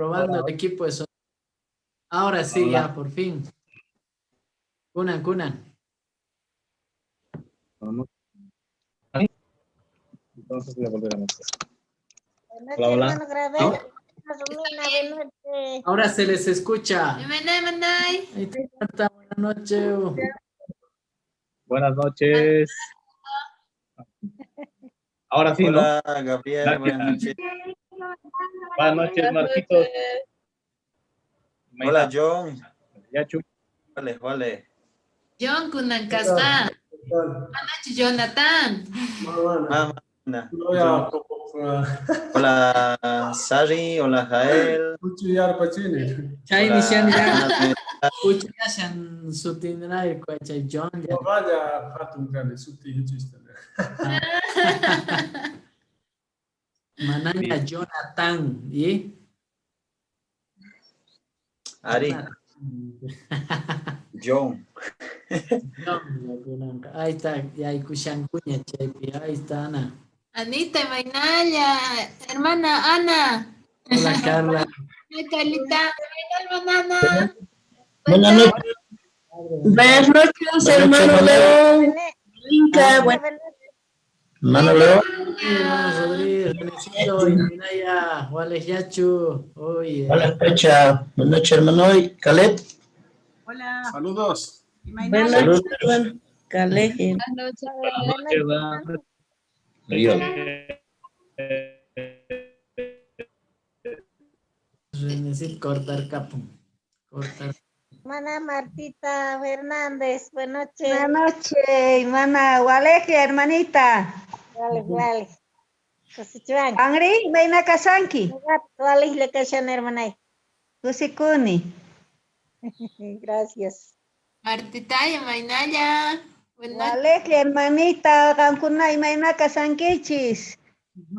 Probando Hola. el equipo de sonido. Ahora sí, Hola. ya, por fin. Kunan, kunan. Vamos. Entonces voy a volver a meter. Buenas Hola, hola. noches, hermano Gravel. Romina, buenas noches. Ahora se les escucha. Manay, manay. Ahí está, buenas noches. Buenas noches. Ahora sí, ¿no? Hola, Gabriel, buenas Gracias. noches. Buenas noches, Marquitos. Hola, John. Yachu. Vale, vale. John kunan kasqa. Manachu Jonathan. Mamá. Hola, Sari. Hola, Jael. Chay Hola, nishan ya. Ana. Uchashan sutinray chay John. Ya. Manaña Jonathan. ¿Y? Ari, John. John, ya, Ahí está, ya kushankuña chaypi. Ahí está Ana. Anita, Mainaya, hermana Ana. Hola Carla. Hola, Carlita. Hermana Ana. Buenas noches. Buenas noches, hermano León. Inca, Buenas Hermano León. Hermano Rodríguez, Renecito, Inaya, Wales Yachu. Oye. Hola, fecha. Buenas noches, hermano. Y Caleb. Hola. Saludos. Buenas Saludos. noches, hermano. Caleb. Buenas noches. Buenas noches. Renecito, cortar capo. Cortar. Hermana Martita Fernández, buenas noches. Buenas noches, hermana Waleje, hermanita. Vale, vale. Kusichuan. Angri, mayna kasanki. Wale, le kashan, hermana. Kusikuni. Gracias. Martita, Mainaya. Buenas noches. Waleje, hermanita, qamkuna imayna kasankichis.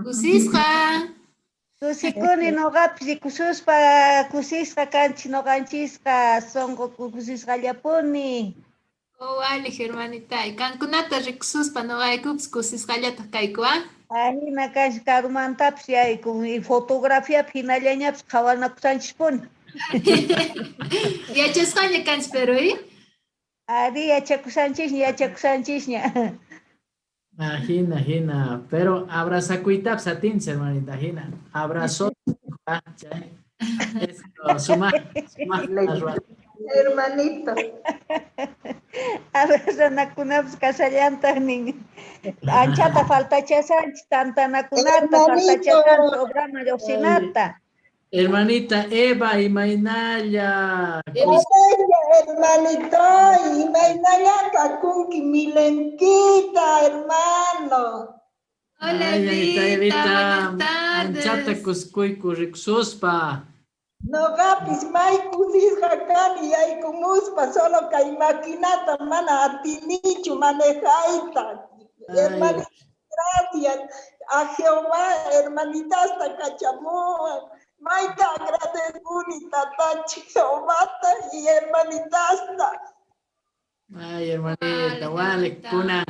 Kusisqa. Kusikuni noqapis rikususpa kusisqa kanchis noqanchisqa sunqu kusisqallapuni. Oh, wale, hermanita. Qankunata rikususpa noqaykupas kusisqallataq kayku, ah? Ahina kanchis karumantapis yaykun y fotografiapi hinallañapis qhawanakusanchispuni. Yachasqaña kanchis, pero, ¿eh? Ari yachakusanchisña, yachakusanchisña. Ajina, ajina. Pero abrazakuytapas atinchis, hermanita, ajina. Abrazo. Ah, chay. Eso, suma, suma. Hermanito. Abrazanakunapas kasallantaq nin. Anchata faltachasanchis, tantanakunata faltachasanchis, obrama lluqsinata. Hermanita Eva y Mainaya. Hermanito, imaynalla kakunki milenquita, hermano. Hola, Ay, Evita, Evita. Evita. Buenas tardes. Anchata kuskuyku rikususpa. Noqapis may kusisqa kani yaykumuspa, solo kay maquinata mana atinichu manejayta. Hermanita, gracias a Jehová, hermanitasta kachamuwan. Mayta agradecuni tatachi Jehovata y hermanitasta. Ay, hermanita, Wale, wale, hermanita. kunan.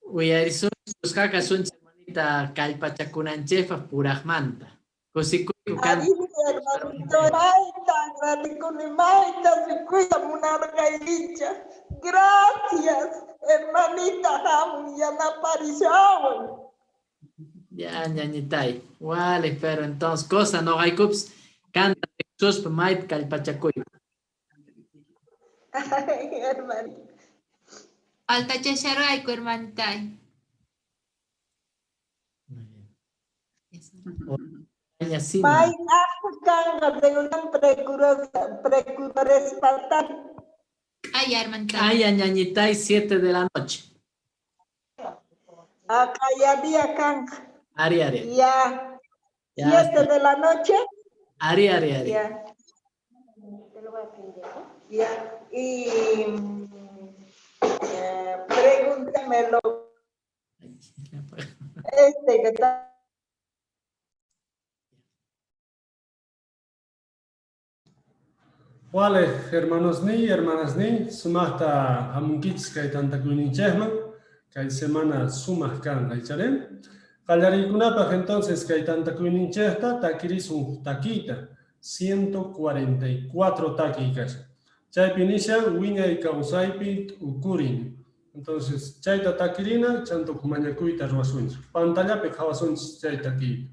Uyarisunchis kaka sunchis, hermanita, kallpachakunanchikpaq puraqmanta. Kusikuyku kan. Ari, hermanito, mayta agradecuni, mayta rikuyta munarqaykicha. Gracias, hermanita, hamun yanaparishawan. Ya, ñañitay. Wale, pero entonces, cosa no haykups, canta suspa mayta kallpachakuyku. Ay, hermanita. Faltachasharayku, hermanita. Ñasina. May kanqa reunión precursores faltan. Ay, hermanita. Ay, ñañitay, 7 de la noche. Acá ya día kanqa. Ari, ari. ari. Ya. Ya 7 está. de la noche. Ari, ari, ari. Ya. Ya. Y pregúntemelo. Este que está. Wale, hermanos ni, hermanas ni, sumaqta hamunkichis kay tantakuyninchikman, kay semana sumaq kanqa, icharí? Qallariykunapaq entonces kay tantakuyninchikta takirisun takiyta. 144 takiy kashan. Chaypi nishan wiñay kawsaypi t'ukurin. Entonces, chayta takirina, chanta huk mañakuyta ruwasunchik. Pantallapi qhawasunchik chay takiyta.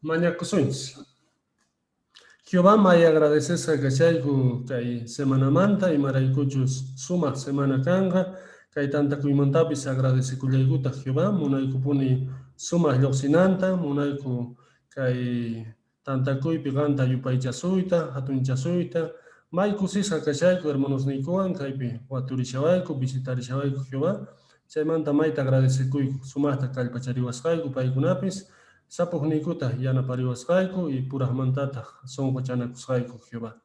Mañakusunchis. Jehová may agradecesqa kashayku kay semanamanta imaraykuchus sumaq semana kanqa kay tantakuymantapis agradecekullaykutaq Jehová munaykupuni sumaq lluqsinanta munayku kay tantakuypi qanta yupaychasuyta hatunchasuyta may kusisqa kashayku hermanosniykuwan kaypi waturishawayku visitarishawayku Jehová chaymanta mayta agradecekuyku sumaqta kallpachariwasqayku paykunapis sapuqniykuta yanapariwasqayku y puraqmantataq sunquchanakusqayku Jehová.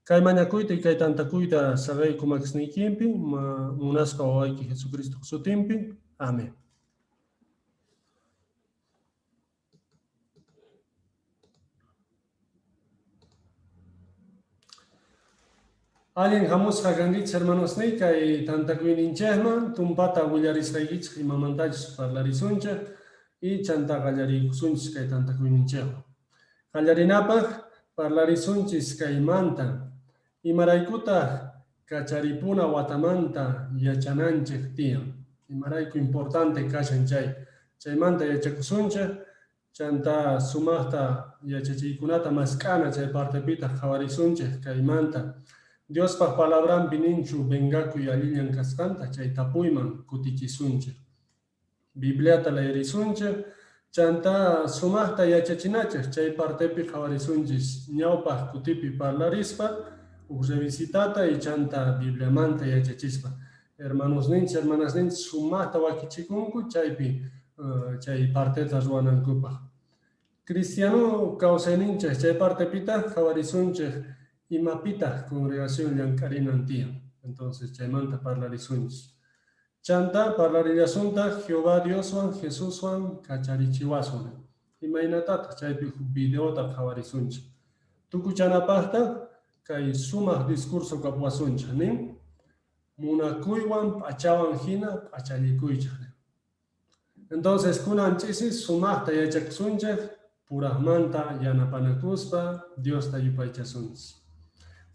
Kay mañakuyta y kay tantakuyta saqayku makisniykinpi munasqa wawayki Jesucristo sutinpi. Amén. Allin hamusqa kankichik hermanosniy kay tantakuyninchikman tumpata willarisqaykichik imamantachus parlarisunchik y chanta qallariykusunchis kay tantakuyninchikwan. Qallarinapaq parlarisunchis kaymanta imaraykutaq kacharipuna watamanta yachananchik tiyan. Imarayku importante kashan chay. Chaymanta yachakusunchik chanta sumaqta yachachiykunata mask'ana chay partepitaq qhawarisunchik kaymanta. Diospaq palabranpi ninchu vengakuy allillan kasqanta chay tapuyman kutichisunchik. Bibliata leerisunchik, chanta sumaqta yachachinachik, chay partepi qhawarisunchis ñawpaq kutipi parlarispa, huk revisitata y chanta Bibliamanta yachachispa. Hermanosninchik, hermanasninchik sumaqta wakichikunku chaypi chay parteta ruwanankupaq. Cristiano kawsayninchik chay partepitaq qhawarisunchik imapitaq congregación llank'arinan tiyan. Entonces chaymanta parlarisunchis. Chanta parlarillasunta Jehová Dioswan Jesuswan kacharichiwasun. Imaynatataq chaypi huk videota qhawarisunchik. Tukuchanapaqta kay sumaq discurso kapuwasunchik nin munakuywan p'achawan hina p'achallikuychik. Entonces kunan ch'isi sumaqta yachakusunchik puraqmanta yanapanakuspa Diosta yupaychasunchis.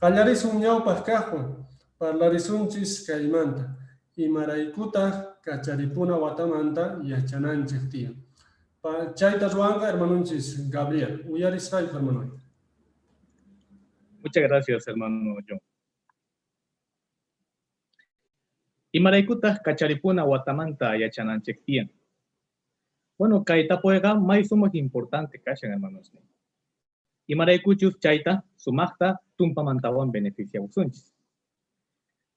Qallarisun ñawpaq kaqwan parlarisunchis kaymanta. Imaraykutaq kacharipuna watamanta yachananchik tiyan? Chayta ruwanqa hermanonchis Gabriel. Uyarisqayku, hermanoy. Muchas gracias, hermano John. Imaraykutaq kacharipuna watamanta yachananchik tiyan? Bueno, kay tapuyqa may sumaq importante kashan, hermanos. Imaraykuchus chayta sumaqta tumpamantawan beneficiawasunchis.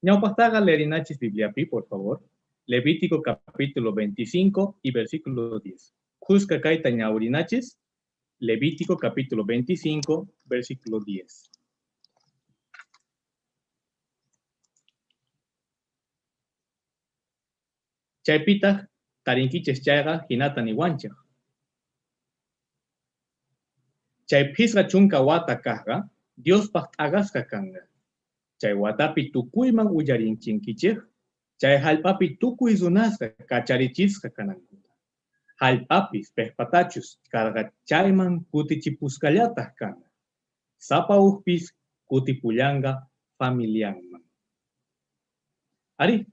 Ñawpaqtaqa lerinachis Bibliapi, por favor. Levítico capítulo 25 y versículo 10. Khuska kayta ñawrinachis. Levítico capítulo 25, versículo 10. Chaypitaq tarinkichis chayqa hinata niwanchik. Chay phisqa chunka wata kaqqa Diospaq t'aqasqa kanqa. Chay watapi tukuyman uyarinkinkichik, chay hallp'api tukuy runasqa kacharichisqa kanankuta. Hallp'apis piqpatachus karqa chayman kutichipusqallataq kanqa. Sapa ujpis kutipullanqa familianman. Ari,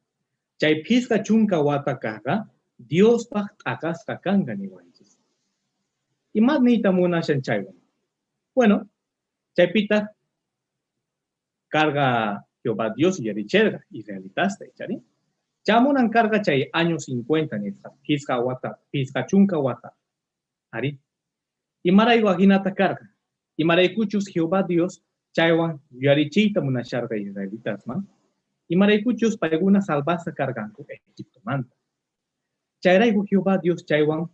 chay phisqa chunka wata kaqqa Diospaq t'aqasqa kanqa niwanchis. Ima niyta munashan chaywan? Bueno, chaypitaq karqa Jehová Dios yuyaricherqa israelitasta, ichari? Chamunan karqa chay año 50 nisqa, phisqa wata, phisqa chunka wata. Ari, imarayku ajinata karqa? Imaraykuchus Jehová Dios chaywan yuyarichiyta munasharqa israelitasman, imaraykuchus paykuna salvasqa karqanku Egiptomanta. Chayrayku Jehová Dios chaywan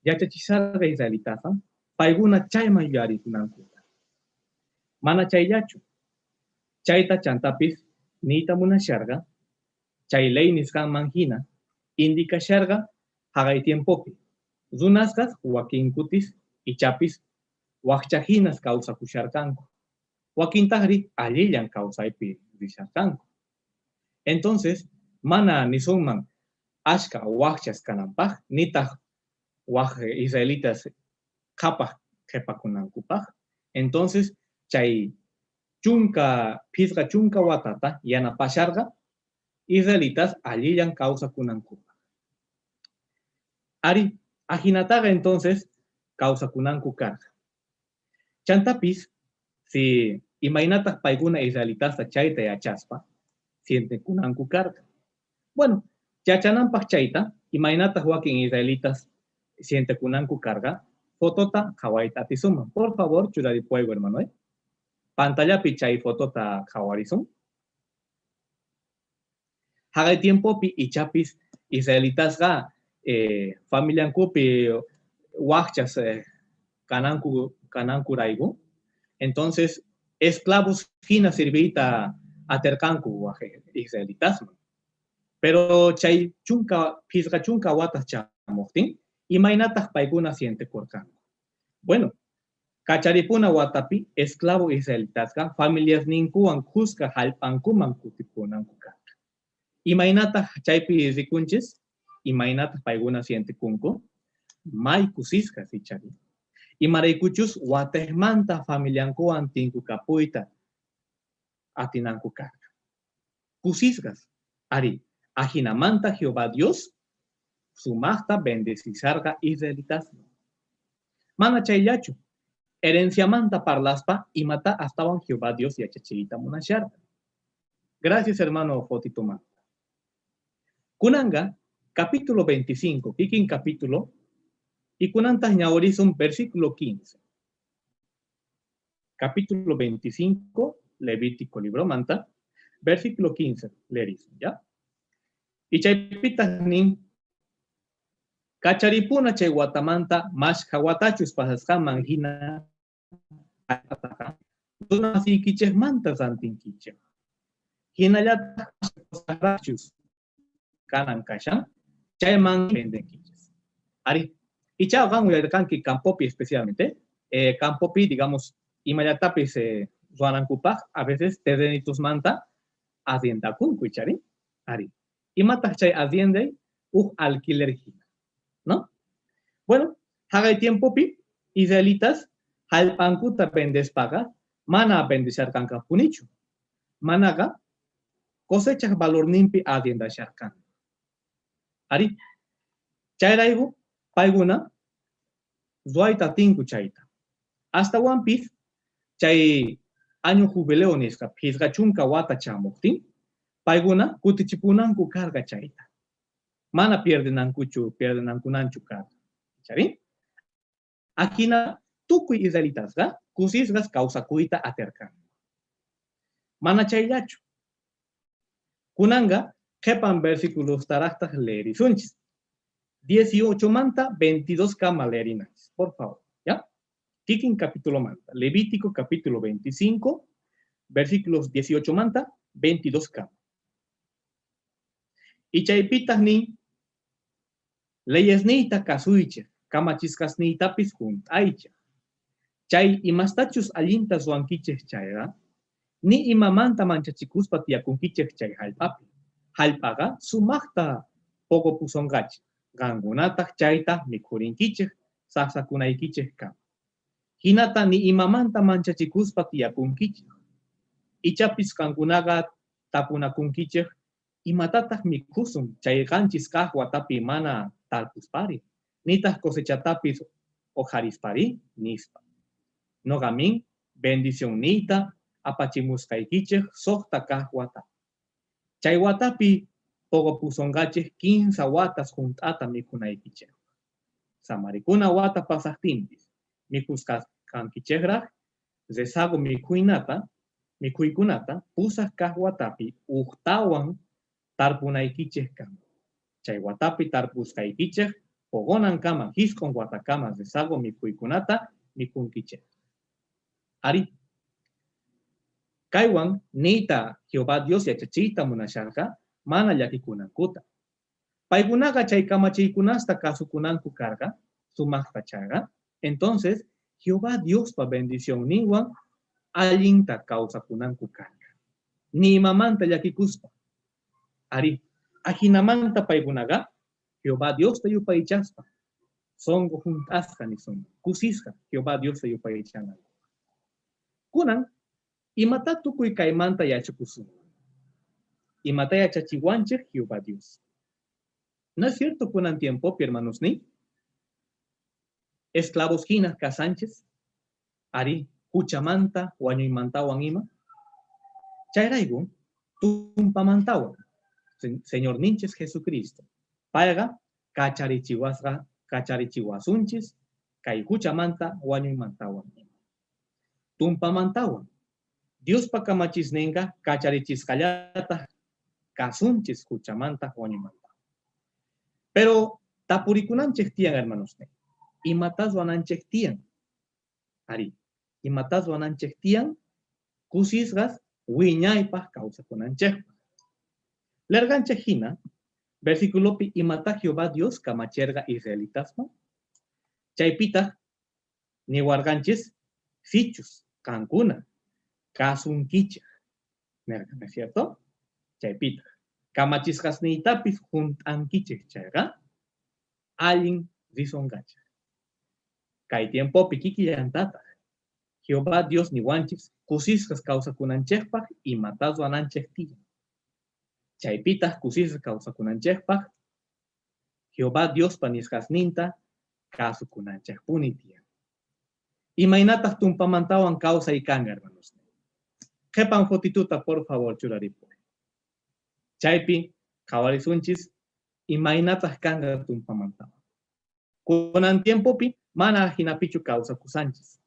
yachachisharqa israelitasman, paykuna chayman yuyarikunankuta. Mana chayllachu. Chayta chantapis niyta munasharqa, chay ley nisqanman hina indicasharqa haqay tiempopi. Runasqas wakinkutis ichapis waqchahinas kawsakusharqanku. Wakintaqri allillan kawsaypi risharqanku. Entonces, mana nisunman ashka waqchas kananpaq, nitaq waq israelitas qhapaq qhipakunankupaq. Entonces, chay chunka, phisqa chunka watata yanapasharqa israelitas allillan kawsakunankupaq. Ari, ajinataqa entonces kawsakunanku karqa. Chantapis, si imaynataq paykuna israelitasta chayta yachaspa, sientekunanku karqa. Bueno, yachananpaq chayta, imaynataq wakin israelitas sientekunanku karqa, fotota qhawayta atisunman. Por favor, churaripuwayku, hermano, ¿eh? Pantallapi chay fotota qhawarisun. Haqay tiempopi ichapis israelitasqa familiankupi waqchas kanankurayku. Entonces, esclavos hina sirviyta aterqanku waq israelitasman. Pero chay chunka, phisqa chunka watas chamuqtin, imaynataq paykuna sientekurqanku? Bueno, kacharipuna watapi esclavo israelitasqa familiasninkuwan khuska hallp'ankuman kutipunanku karqa. Imaynataq chaypi rikunchis? Imaynataq paykuna sientekunku? May kusisqas ichari. Imaraykuchus watejmanta familiankuwan tinkukapuyta atinanku karqa. Kusisqas, ari, ajinamanta Jehová Dios sumaqta bendecisarqa israelitasman. Mana chayllachu, herenciamanta parlaspa imata astawan Jehová Dios yachachiyta munasharqa. Gracias, hermano Fotito Manta. Kunanga, capítulo 25, kikin capítulo, y kunantaq ñawrisun versículo 15. Capítulo 25, Levítico libro manta, versículo 15, lerisun, ¿ya? Y chaypitaq nin, kacharipuna chay watamanta mashkha watachus pasasqanman hina runasiykichikmanta rantinkichik. Hinallataq kanan kashan, chayman vendenkichis. Ari, ichaqa qan uyarirqanki campopi especialmente, campopi, digamos, imallatapis ruwanankupaq, a veces terrenitusmanta arriendakunku, ichari? Ari, imataq chay arrienday uj alquiler hina, ¿no? Bueno, haqay tiempopi, israelitas hallp'ankuta vendespaqa mana vendesharqanqapunichu. Manaqa Cosechaj valorninpi arriendasharqanku. Arí, chayrayku paykuna ruwayta atinku chayta. Astawanpis chay año jubileo nisqa 50 wata chamuqtin, paykuna kutichipunanku karqa chayta. Mana pierdenankuchu, pierdenankunanchu karqa. Chari? Ajina tukuy israelitasqa kusisqas kawsakuyta atirqanku. Mana chayllachu. Kunanqa qhipan versiculostaraqtaq leerisunchis. 18 manta 22 kama leerinanchis, por favor. ¿Ya? Kikin capítulo manta. Levítico capítulo 25, versículos 18 manta 22 kama. Y chaypitaq nin, leyesniyta kasuychej, kamachisqasniytapis junt'aychej. Chay imastachus allinta ruwankichej chayqa, ni imamanta manchachikuspa tiyakunkichej chay jallp'api. Jallp'aqa sumaqta poqopusonqachej, qankunataq chayta mikhurinkichej, saqsakunaykichej kama. Hinata ni imamanta manchachikuspa tiyakunkichej. Ichapis qankunaqa tapunakunkichej, imatataq mikhusun chay qanchis kaq watapi mana tarpuspari, nitaq cosechatapis oqharispari, nispa. Noqamin bendicionniyta apachimusqaykichej suqta kaq watapi. Chay watapi poqopusonqachej 15 watas junt'ata mikhunaykichej. Samarikuna wata pasaqtinpis, mikhusqankichejraq rezago mikhuykunata pusaq kaq watapi ujtawan tarpunaykichej kama. Chay watapi tarpusqaykichej poqonankama jisq'on watakama rezago mikhuykunata mikhunkichej. Ari, kaywan niyta Jehová Dios yachachiyta munasharqa mana llakikunankuta. Paykunaqa chay kamachiykunasta kasukunanku karqa, sumaqta chayqa. Entonces, Jehová Diospa bendicionninwan allinta kawsakunanku karqa. Ni imamanta llakikuspa. Ari, ajinamanta paykunaqa Jehová Diosta yupaychaspa, sonqo junt'asqa nisunman, kusisqa Jehová Diosta yupaychananku. Kunan, imata tukuy kaymanta yachakusunman? Imata yachachiwanchej Jehová Dios? ¿No es cierto kunan tiempopi, hermanos, ni? Esclavos hina kasanchis, ari, huchamanta, wañuymantawan ima. Chayrayku, tumpamantawan, Señor ninchis Jesucristo, payqa kacharichiwasqa, kacharichiwasunchis, kay huchamanta, wañuymantawan ima. Tumpamantawan, Diospa kamachisninqa kacharichisqallataq kasunchis huchamanta, wañuymanta. Pero tapurikunanchik tiyan, hermanos, imatas ruwananchik tiyan? Ari, imatas ruwananchik tiyan? Kusisqas wiñaypaq kawsakunanchikpaq. Lerganchik hina, versículopi imata Jehová Dios kamacherqa israelitasman? Chaypitaq niwarqanchis sichus qankuna kasunkichej. Nerqa, ¿no es cierto? Chaypitaq kamachisqasniytapis junt'ankichej chayqa allin risonqachej. Kay tiempopi kikillantataq Jehová Dios niwanchis kusisqas kawsakunanchikpaq imatas ruwananchik tiyan. Chaypitaq kusisqas kawsakunanchikpaq Jehová Diospa nisqasninta kasukunanchikpuni tiyan. Imaynataq tumpamantawan kawsay kanqa, hermanos? Qhipan fotituta, por favor, churaripuy. Chaypi qhawarisunchis imaynataq kanqa tumpamantawan. Kunan tiempopi mana jinapichu kawsakusanchis.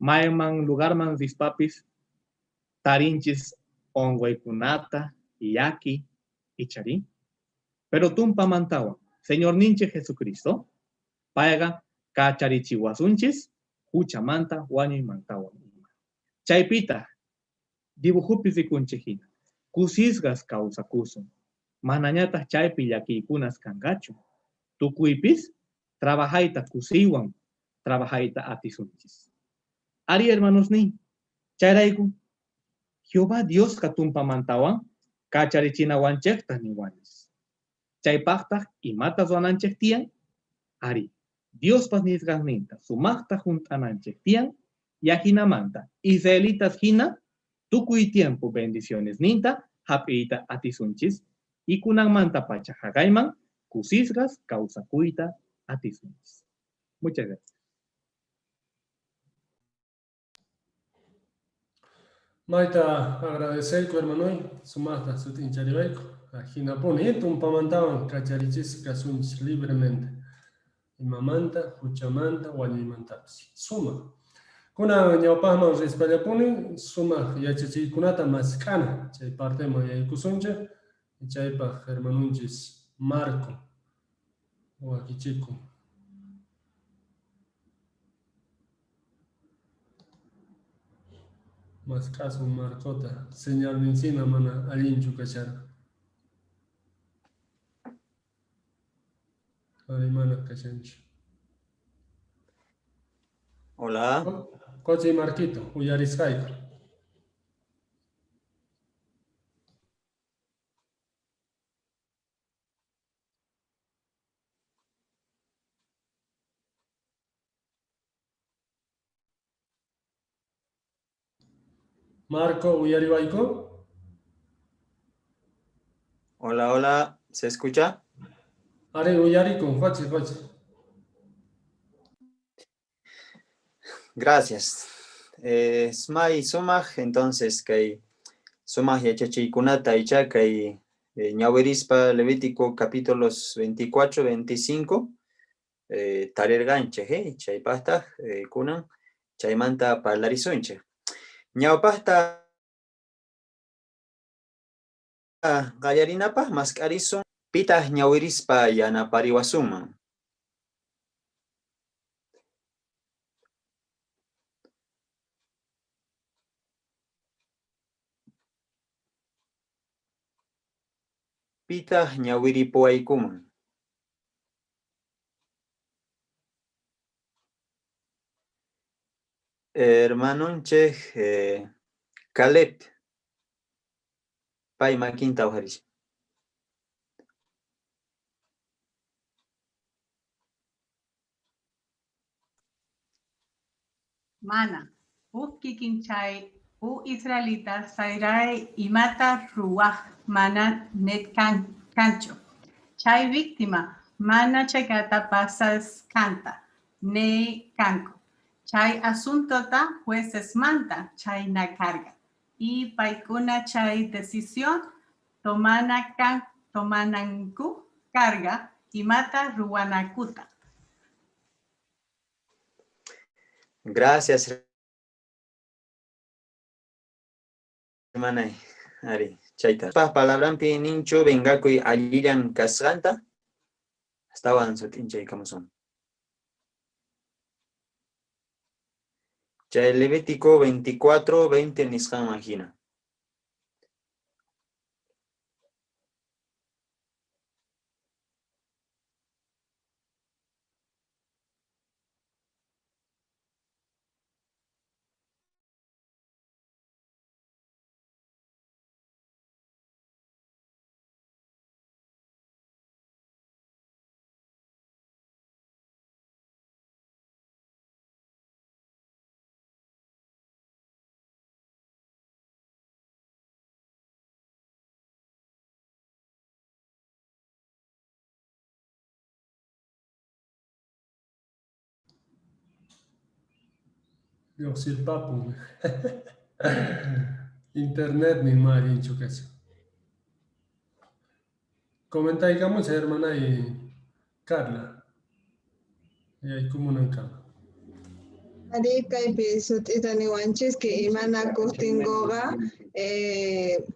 Mayman lugarman rispapis tarinchis onqoykunata, llaki, ichari. Pero tumpamantawan, Señor ninchik Jesucristo, payqa kacharichiwasunchis huchamanta wañuymantawan ima. Chaypitaq dibujupi rikunchik hina, kusisqas kawsakusun, manañataq chaypi llakiykunas kanqachu. Tukuypis trabajayta kusiywan trabajayta atisunchis. Ari, hermanos, ni, chayrayku, Jehová Diosqa tumpamantawan kacharichinawanchikta niwanchis. Chaypaqtaq imata ruwananchik tiyan? Ari, Diospas nisqasninta sumaqta junt'ananchik tiyan, yajinamanta israelitas hina Tukuy tiempo bendiciones ninta hap'iyta atisunchis y kunanmanta pacha haqayman kusisqas kawsakuyta atisunchis. Muchas gracias. Mayta agradeceyku hermanoy, sumaqta sut'inchariwayku. Ajinapuni, tumpamantawan kacharichisqa kasunchis libremente. Imamanta, huchamanta, wañuymantapis. Sumaq. Kunan ñawpaqman rispallapuni, sumaq yachachiykunata mask'ana. Chay parteman yaykusunchik, chaypaq hermanunchis Marco wakichikun. Mask'asun Marcota, señalninsina mana allinchu kasharqa. Ari mana kashanchu. Hola. Qochi Marquito, uyarisqayku. Marco, uyariwayku. Hola, hola, ¿se escucha? Ari, uyarikun, qochi, qochi. Gracias. Smay sumaq, entonces, kay sumaq yachachiykunata icha kay ñawirispa Levítico capítulos 24, 25, tarirqanchik, chaypaqtaq kunan chaymanta parlarisunchik. Ñawpaqta qallarinapaq mask'arisun pitaq ñawirispa yanapariwasunman. Pitaq ñawiripuwaykuman. Hermanunchik Caleb, pay makinta uqharishan. Mana, huk kikinchay u israelita sayray imata ruwaq mana net kancho. Chay víctima mana chaykata pasasqanta ne kanku. Chay asuntota jueces manta chay na carga. Y paykuna chay decisión tomana kan, tomananku carga imata ruwanakuta. Gracias, hermana Ari. Chayta. Pa palabrampi ninchu vengakuy allillan kasqanta. Astawan sut'inchaykamusun. Chay Levítico 24, 20 nisqanman hina. Lluqsirpapun. Internet ni ma allinchu kashan. Comentaykamucha hermana y Carla. Yaykumunankama. Ari kaypi sut'ita niwanchis que imanakuqtinkuqa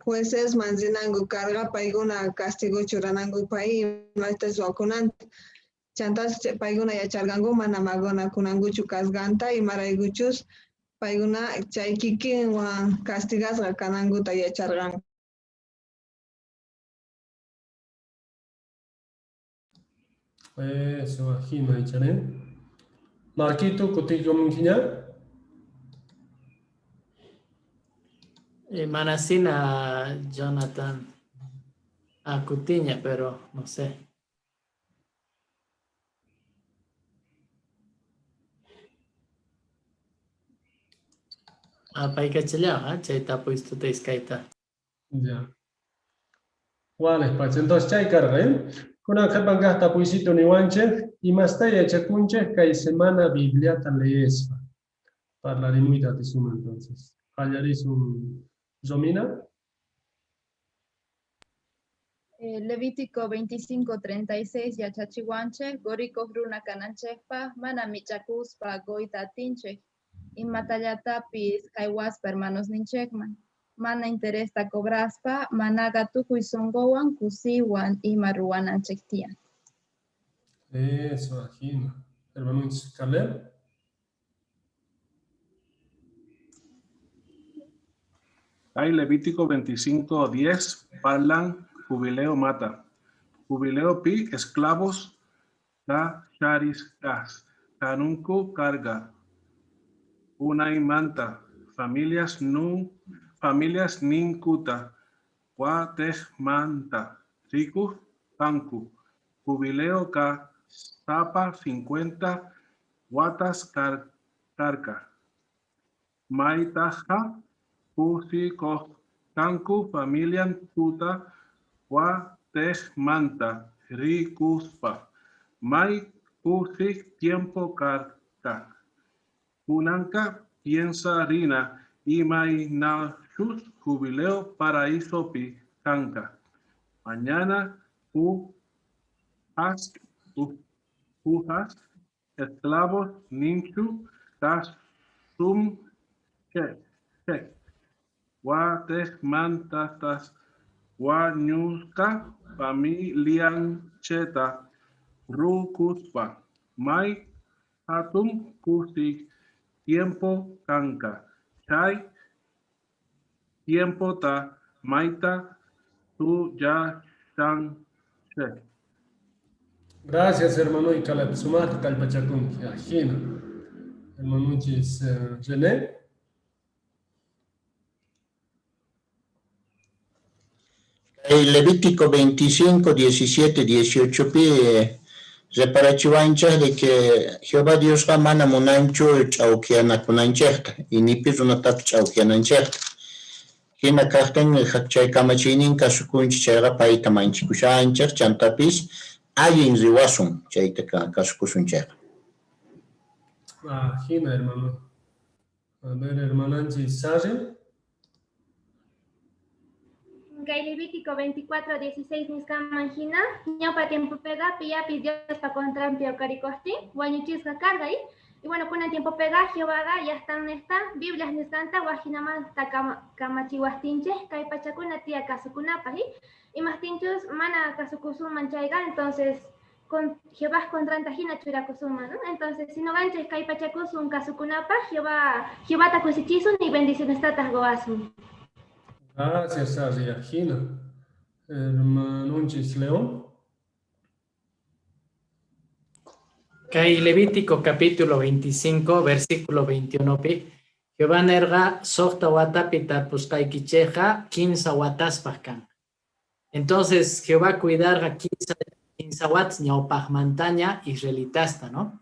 jueces manzinanku karqa paykuna castigo churananku pay imata ruwakunanta. Chantas paykuna yacharqanku mana maqanakunankuchu kasqanta imaraykuchus paykuna chay kikinwan castigasqa kanankuta yacharqanku. Eso, ajina icharin. Marquito, kutiykumunkiña. Manasina, Jonathan. A Cutiña, pero no sé. Apaykachallawaq, chay tapuysituta iskayta. Ya. Wales pacha. Entonces chay karqa, ¿eh? Kunan qhipan kaq tapuysito niwanchik, imasta yachakunchik kay semana Bibliata leespa. Parlarimuyta atisunman entonces. Qallarisun Romina. Levítico 25:36 yachachiwanchik qurikuq runa kananchikpaq mana mich'akuspa quyta atinchik imatallatapis jaywaspa hermanosninchikman mana interesta cobraspa manaqa tukuy sunquwan kusiywan ima ruwananchik tiyan. Eso, ajina. Hermanunchik Caleb. Hay Levítico 25:10, parlan jubileo mata. Jubileo pi esclavos da charis gas. Canunco carga. Unaimanta. Familias nun, familias ninkuta. Manta. Riku tanku. Jubileo ka sapa 50 watas carca. Maitaja pusi tanku familian tuta wa manta rikuspa. Mai kusi tiempo karta. Kunanka piensa rina imainashus jubileo paraíso pi kanka. Mañana u has ujas esclavos ninchu tas sum che che wa mantatas wa ñuska familian cheta rukuspa mai hatum kusik tiempo kanka chay tiempo ta maita tu ya chan che. Gracias, hermano y Caleb. Sumaq kallpachakunki. Ajina. Hermanunchis René. El Levítico 25, 17, 18 pi reparachiwanchik de que Jehová Diosqa mana munanchu ch'awkiyanakunanchikta y nipi runatapis ch'awkiyananchikta. Hina kaqtin chay kamachiynin kasukunchik chayqa payta manchikushanchik chantapis allin riwasun chayta kasukusun chayqa. Ah, hina, hermano. A ver, hermananchis Sarri. Kay Levítico 24, 16 nisqanman hina, ñawpa tiempopiqa pillapis Diospa contranpi uqharikuqtin wañuchisqa karqa y bueno, kunan tiempopiqa Jehovaqa llaqtannejta Bibliaj nisqanta wajinamanta kamachiwaqtinchik kay pachakuna tiya kasukunapaq imaqtinchus mana kasukusunman chayqa entonces con Jehová contranta hina churakusunman, ¿no? Entonces si noqanchik kay pachakusun kasukunapaq Jehovata kusichisun y bendicionestataq qowasun. Gracias, Sarri. Ajina. Hermanunchis León. Kay Levítico capítulo 25, versículo 21 pi. Jehová nerqa suqta watapi tarpusqaykichikqa kimsa wataspaq kan. Entonces Jehová cuidarqa kimsa watas ñawpaqmantaña israelitasta, ¿no?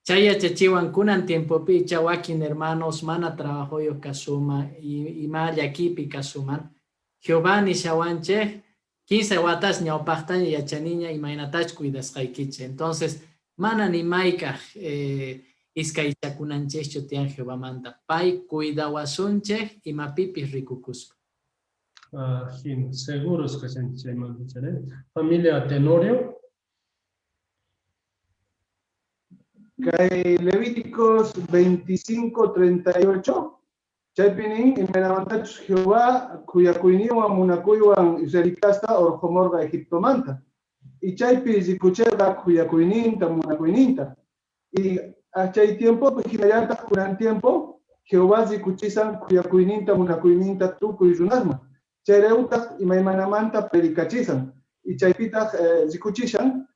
Chay yachachiwan kunan tiempopi icha wakin hermanos mana trabajoyuq kasuma ima llakipi kasuman. Jehová nishawanchik 15 watas ñawpaqtaña yachaniña imaynatach cuidasqaykichik. Entonces mana ni maykaq iskaychakunanchikchu tiyan Jehovamanta. Pay cuidawasunchik imapipis rikukuspa. Ah, seguros kashanchik chaymanta, chay, Familia Tenorio. Kay Levíticos 25, 38, chaypi nin imaynamantachus Jehová khuyakuyninwan munakuywan israelitasta urqhumurqa Egiptomanta. Y chaypi rikucherqa khuyakuyninta munakuyninta. Y chay tiempopi hinallataq kunan tiempo Jehová rikuchisan khuyakuyninta munakuyninta tukuy runasman. Chayraykutaq imaymanamanta predicachisan. Y chaypitaq rikuchishan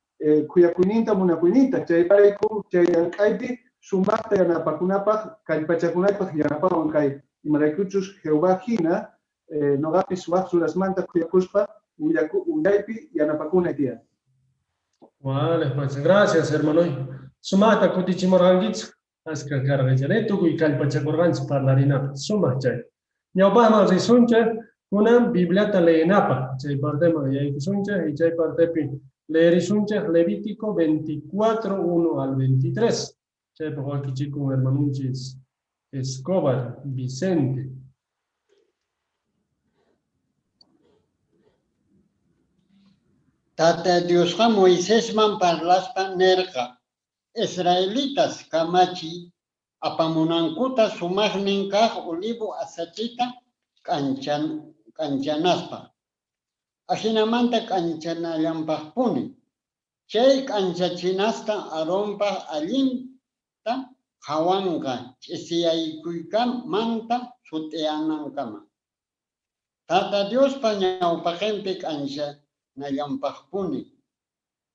khuyakuyninta munakuyninta. Chayrayku chay llank'aypi sumaqta yanapakunapaq kallpachakunapaq yanapawan kay imaraykuchus Jehová hina noqapis waq runasmanta khuyakuspa willaypi yanapakunay tiyan. Vale, pues gracias, hermano. Sumaqta kutichimurqankichik. Askha karqa ichari, tukuy kallpachakurqanchik parlarinapaq, sumaq chay. Ñawpaqman risunchik, kunan Bibliata leenapaq, chay parteman yaykusunchik y chay partepi leerisunchik Levítico 24, 1 al 23. Chaypaq wakichikun hermanunchis Escobar Vicente. Tata Diosqa Moisesman parlaspa nerqa, Israelitas kamachiy apamunankuta sumajnin kaj olivo aceiteta k'anchanaspaj, ajinamanta k'anchanallampajpuni. Chay k'anchachinasta Aarompaj allinta qhawanqa ch'isiyaykuymanta sut'iyanankama. Tata Diospa ñawpaqempi k'anchanallampajpuni,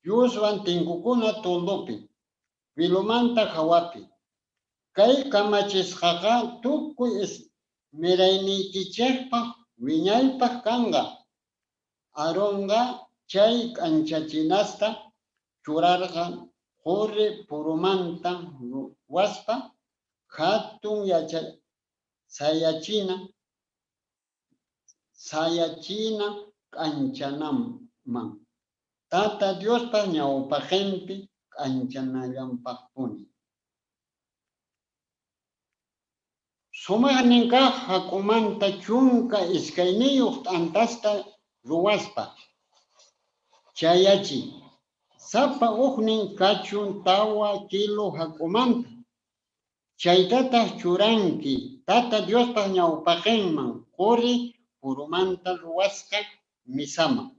Dioswan tinkukuna toldopi, velomanta jawapi. Kay kamachisqaqa tukuy mirayniykichejpaj wiñaypaj kanqa. Aaronqa chay k'anchachinasta churarqa qori purumanta ruwaspa jatun sayachina k'anchanaman, Tata Diospa ñawpaqempi k'anchanallampajpuni. Sumajnin kaj jak'umanta 12 t'antasta ruwaspa chayachiy. Sapa ujnin kachun 4 kilo jak'umanta. Chaytataj churanki Tata Diospa ñawpaqenman qori purumanta ruwasqa mesaman.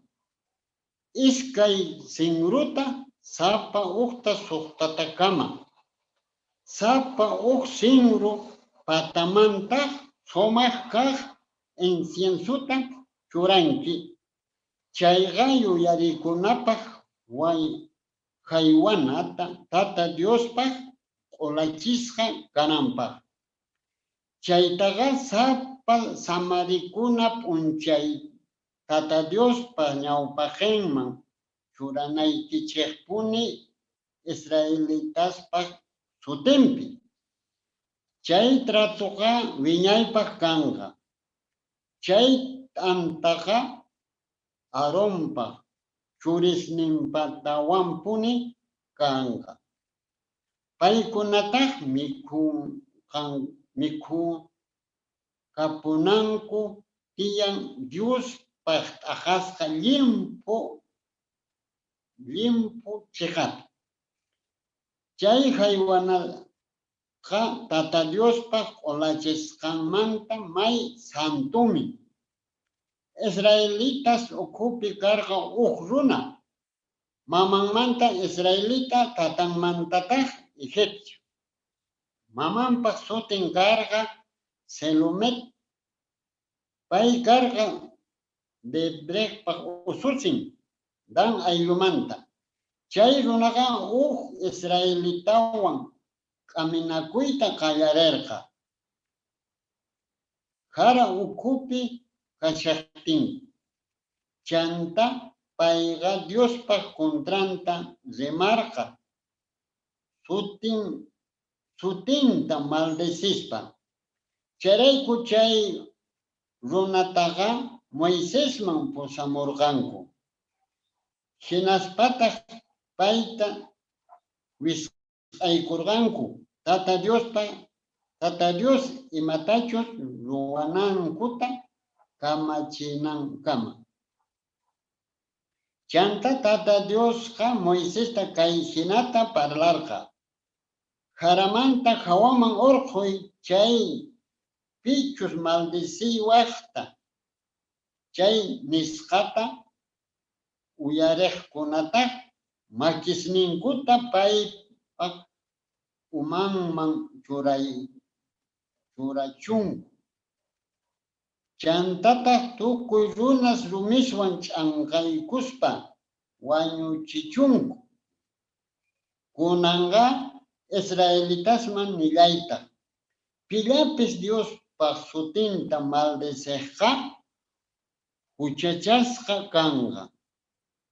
Iskay sinruta, sapa ujta sojtatakama. Sapa uj sinru patamantaj sumaj kaj inciensota churanki. Chayqa yuyarikunapaj jaywanata Tata Diospaj q'olachisqa kananpaj. Chaytaqa sapa samarikuna p'unchay Tata Diospa ñawpaqenman churanaykichejpuni israelitaspa sutinpi. Chay tratoqa wiñaypaj kanqa. Chay t'antaqa Aaronpaj churisninpatawanpuni kanqa. Paykunataj mikhukapunanku tiyan Diospaj t'aqasqa llimphu cheqapi. Chay jaywanaqa Tata Diospaj q'olachisqanmanta may santomin. Israelitas ukhupi karqa uj runa, mamanmanta israelita, tatanmantataj egipcio. Mamanpaj sutin karqa Selomet. Pay karqa Debrejpaj ususin, Dan ayllumanta. Chay runaqa uj israelitawan k'aminakuyta qallarerqa, jara ukhupi kashajtinku. Chantá payqa Diospaj contranta rimarqa, sutinta maldecispa. Chayrayku chay runataqa Moisesman pusamorqanku. Jinaspataj payta wisq'aykorqanku, Tata Dios imatachus ruwanankuta kamachinankama. Chantá Tata Diosqa Moisesta kay jinata parlarqa: Jaramanta jawaman orqhoy chay pichus maldeciwajta. Chay nisqata uyarejkunataj makisninkuta paypa umanman churachunku. Chantataj tukuy runas rumiswan ch'anqaykuspa wañuchichunku. Kunanqa israelitasman nillaytaj: Pillapis Diospa sutinta maldicejqa juchachasqa kanqa.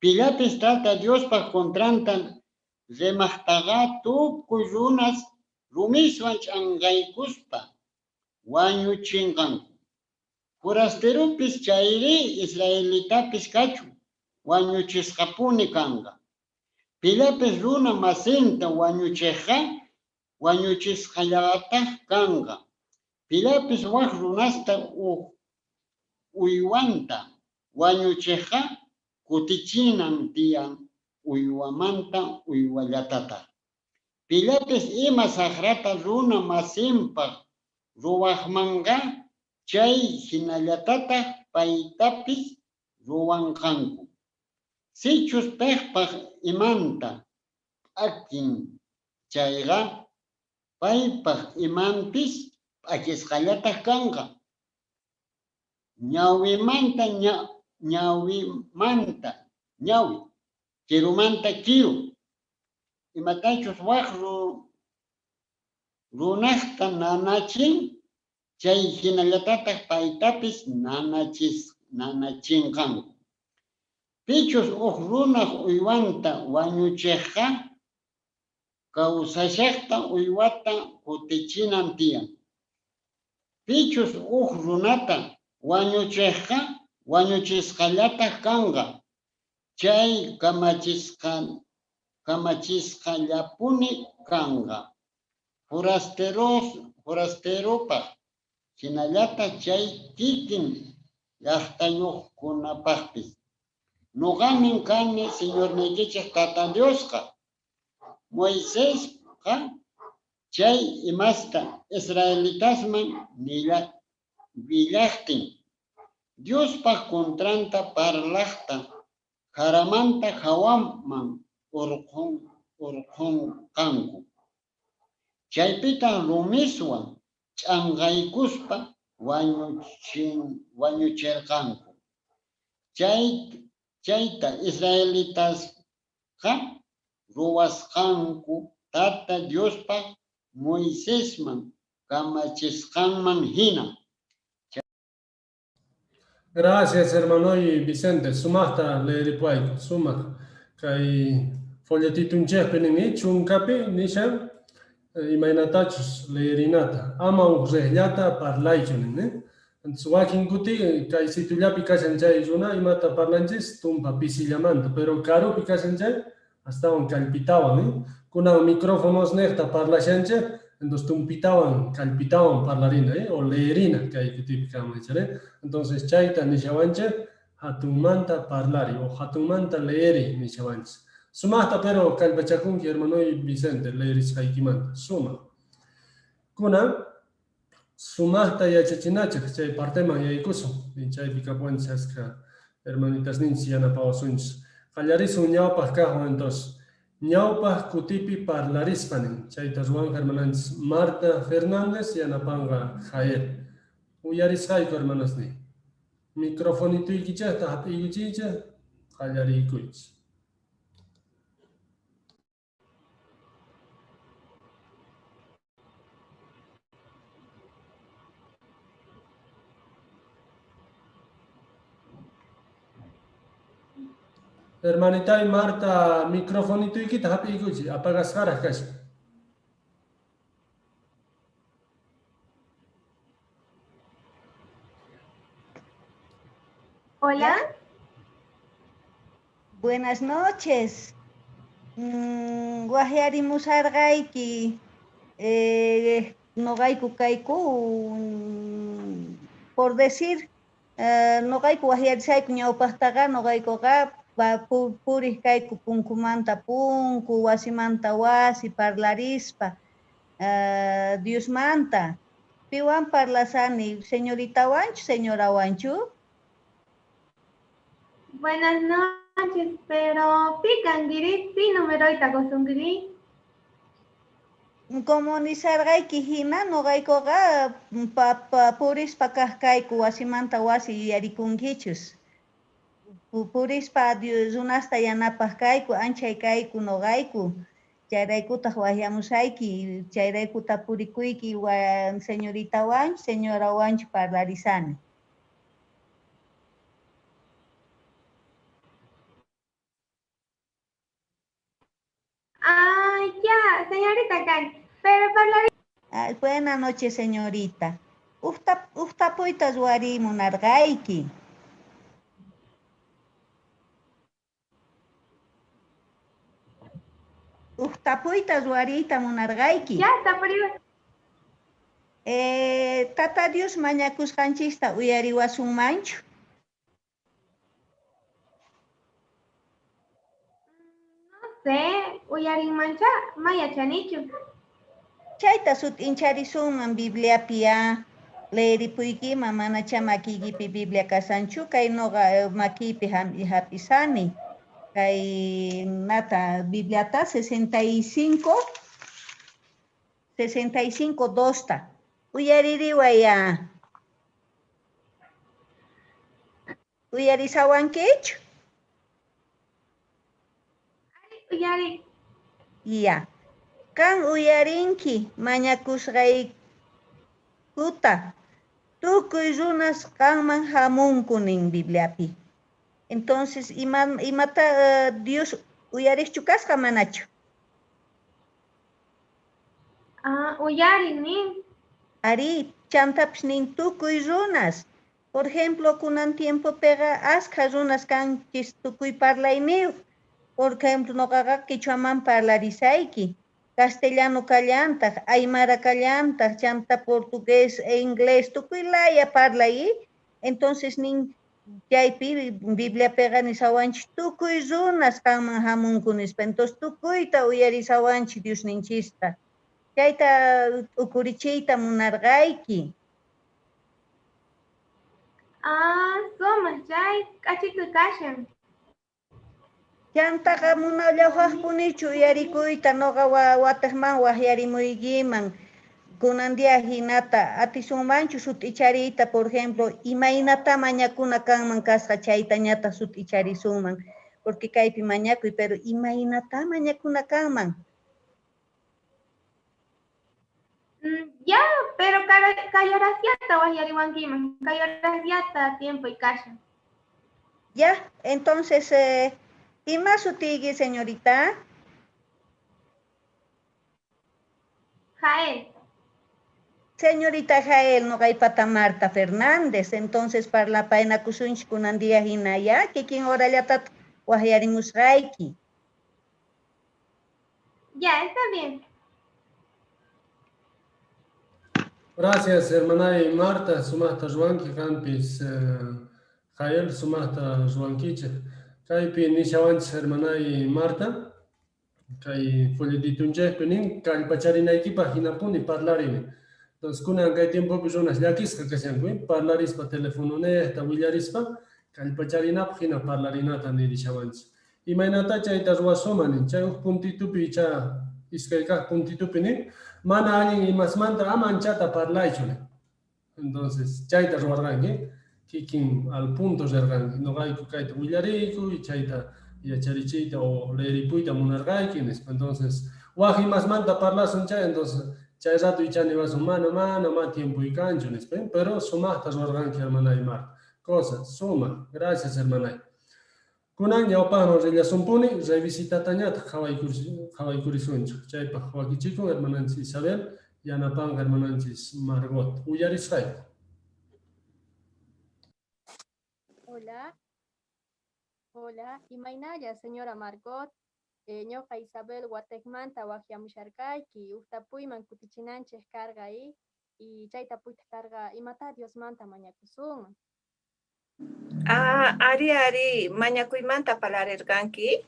Pillapis Tata Diospa contranta rimajtaqa tukuy runas Rumiswan ch'anqaykuspa wañuchenqanku. Forasteropis chayri israelitapis kachun, wañuchisqapuni kanqa. Pillapis runa masinta wañuchejqa wañuchisqallataj kanqa. Pillapis waj runasta uj uywanta wañuchejqa kutichinan tiyan uywamanta uywallatataj. Pillapis ima sajrata runa masinpaj ruwajmanqa chay jinallatataj paytapis ruwanqanku. Sichus pejpaj imanta p'akin chayqa, paypaj imanpis p'akisqallataj kanqa. Ñawimanta ñawimanta ñawi, kirumanta kiru. Imatachus waj runajta nanachin, chay jinallatataj paytapis nanachinqanku. Pichus uj runaj uywanta wañuchejqa, kawsashajta uywata kutichinan tiyan. Pichus uj runata wañuchejqa wañuchisqallataj kanqa. Chay kamachisqallapuni kanqa. Forasteropaj jinallataj chay kikin llajtayojkunapajpis. Noqamin kani Señorniykichej Tata Diosqa. Moisesqa chay imasta israelitasman willajtin, Diospaj contranta parlajta jaramanta jawaman orqhonqanku. Chaypitaj rumiswan ch'anqaykuspa wañucherqanku. Chayta israelitasqa ruwasqanku Tata Diospa Moisesman kamachisqanman hina. Gracias, hermano Vicente. Sumaqta leeripuayku, sumaq. Kay folletitunchikpi nin chunkapi nishan imaynatachus leerinata. Ama uj riqllata parlaychu nin, Entonces, wakin kuti kay situllapi kashan chay runa imata parlanchis tumpa pisillamanta, pero karupi kashan chay astawan kallpitawan, Kunan micrófonos niqta parlashanchik, entonces tumpitawan kallpitawan parlarina, o leerina kay kutipi kanman, Entonces chayta nishawanchik hatunmanta parlari o hatunmanta leeri nishawanchik. Sumaqta pero kallpachakunki hermano Vicente leerisqaykimanta, sumaq. Kunan sumaqta yachachinachik chay parteman yaykusun, chaypi kapuwanchis achka hermanitasninchis yanapawasunchis. Qallarisun ñawpaq kaqwan entonces. Ñawpaq kutipi parlarispa nin, chayta ruwanqa hermananchis Marta Fernández yanapanqa Jael. Uyarisqayku hermanasniy. Microfonituykichikta hap'iykuchiychik, qallariykuychis. Hermanitay Marta, microfonituykita hap'iykuchiy, apagasqaraq kashan. Hola. Buenas noches. Waqyarimusarqayki noqayku kayku, por decir, noqayku waqyarisayku ñawpaqtaqa noqaykuqa puriq kayku punkumanta punku, wasimanta wasi parlarispa Diosmanta. Piwan parlasani, señoritawanchu, señorawanchu? Buenas noches, pero pi kankiri, pi numeroyta qosunkiri? Como nisarqayki hina noqaykuqa purispa kaq kayku wasimanta wasi yuyarikunkichus. Purispa runasta yanapaq kayku, anchay kayku noqayku. Chayraykutaq waqyamusayki, chayrayku tapurikuyki señoritawanchu, señorawanchu parlarisani. Ah, ya, señorita kani. Pero parlari Ah, buena noche, señorita. Uj tapuyta ruwariy munarqayki. Uj tapuyta ruwariyta munarqayki. Ya, tapuriway. Tata Dios mañakusqanchista uyariwasunmanchu? No sé, uyarinmancha, ma yachanichu. Chayta sut'incharisunman Bibliapi ya leeripuykiman manacha makiykipi Biblia kashanchu kay noqa makiypi hap'isani kay nata Bibliata 65 65 2ta uyaririway ya uyarisawankichu? Uyari. Ya. Qan uyarinki mañakusqaykuta tukuy runas qanman hamunku nin Bibliapi. Entonces, imata Dios uyariqchu kasqa manachu? Ah, uyarin nin. Ari, chantapis nin tukuy runas. Por ejemplo, kunan tiempopiqa askha runas kanchis tukuy parlayniyuq. Por ejemplo, noqaqa quichuaman parlarisayki. Castellano kallantaq, aymara kallantaq, chanta portugués e inglés, tukuy laya parlay. Entonces nin chaypi Bibliapiqa nisawanchis tukuy runas qanman hamunku nispa. Entonces tukuyta uyarisawanchis Diosninchista. Chayta t'ukurichiyta munarqayki. Ah, sumaq chay k'achitu kashan. Chantaqa munallawaqpunichu uyarikuyta noqa watiqman waqyarimuykiman kunan día hinata atisunmanchu sut'ichariyta, por ejemplo, imaynata mañakuna kanman kasqa chaytañataq sut'icharisunman, porque kaypi mañakuy, pero imaynata mañakuna kanman? Ya, pero kay horasyata waqyariwankiman, kay horasyata tiempo y kashan. Ya, entonces, ima sutiyki, señorita? Jael. Señorita Jael, noqaypata Marta Fernández, entonces parlapaynakusunchik kunan día hina, ya, kikin horallatataq waqyarimusqayki. Ya, está bien. Gracias, hermana Marta, sumaqta ruwanki qampis, Jael, sumaqta ruwankichik. Kaypi nishawanchis hermanay Marta, kay folletitunchikpi nin kallpacharinaykipaq hinapuni parlarini. Entonces, kunan kay tiempopi runas llakisqa kashanku, parlarispa telefononejta willarispa kallpacharinapaq hina parlarinata nirishawanchis. Imaynata chayta ruwasuman nin, chay huk puntitupi icha iskay kaq puntitupi nin, mana allin imasmanta ama anchata parlaychu nin. Entonces, chayta ruwarqanki, kikin al punto rirqanki, noqayku kayta willariyku y chayta yacharichiyta o leeripuyta munarqayki nispa. Entonces, waj imasmanta parlasun chay, entonces chay rato icha niwasun mana, mana, ma tiempoy kanchu nispa, pero sumaqta ruwarqanki hermanay Marta. Cosa, suma, gracias hermanay. Kunan ñawpaqman rillasunpuni, revisitatañataq qhawaykurisunchik. Chaypaq wakichikun hermananchis Isabel, yanapanqa hermananchis Margot. Uyarisqayku. Hola. Hola, imaynalla, señora Margot. Ñuqa Isabel Watekmanta waqyamusharqayki, huk tapuyman kutichinanchik karqa y chay tapuytaq karqa imata Diosmanta mañakusunman. Ah, ari, ari, mañakuymanta parlarirqanki?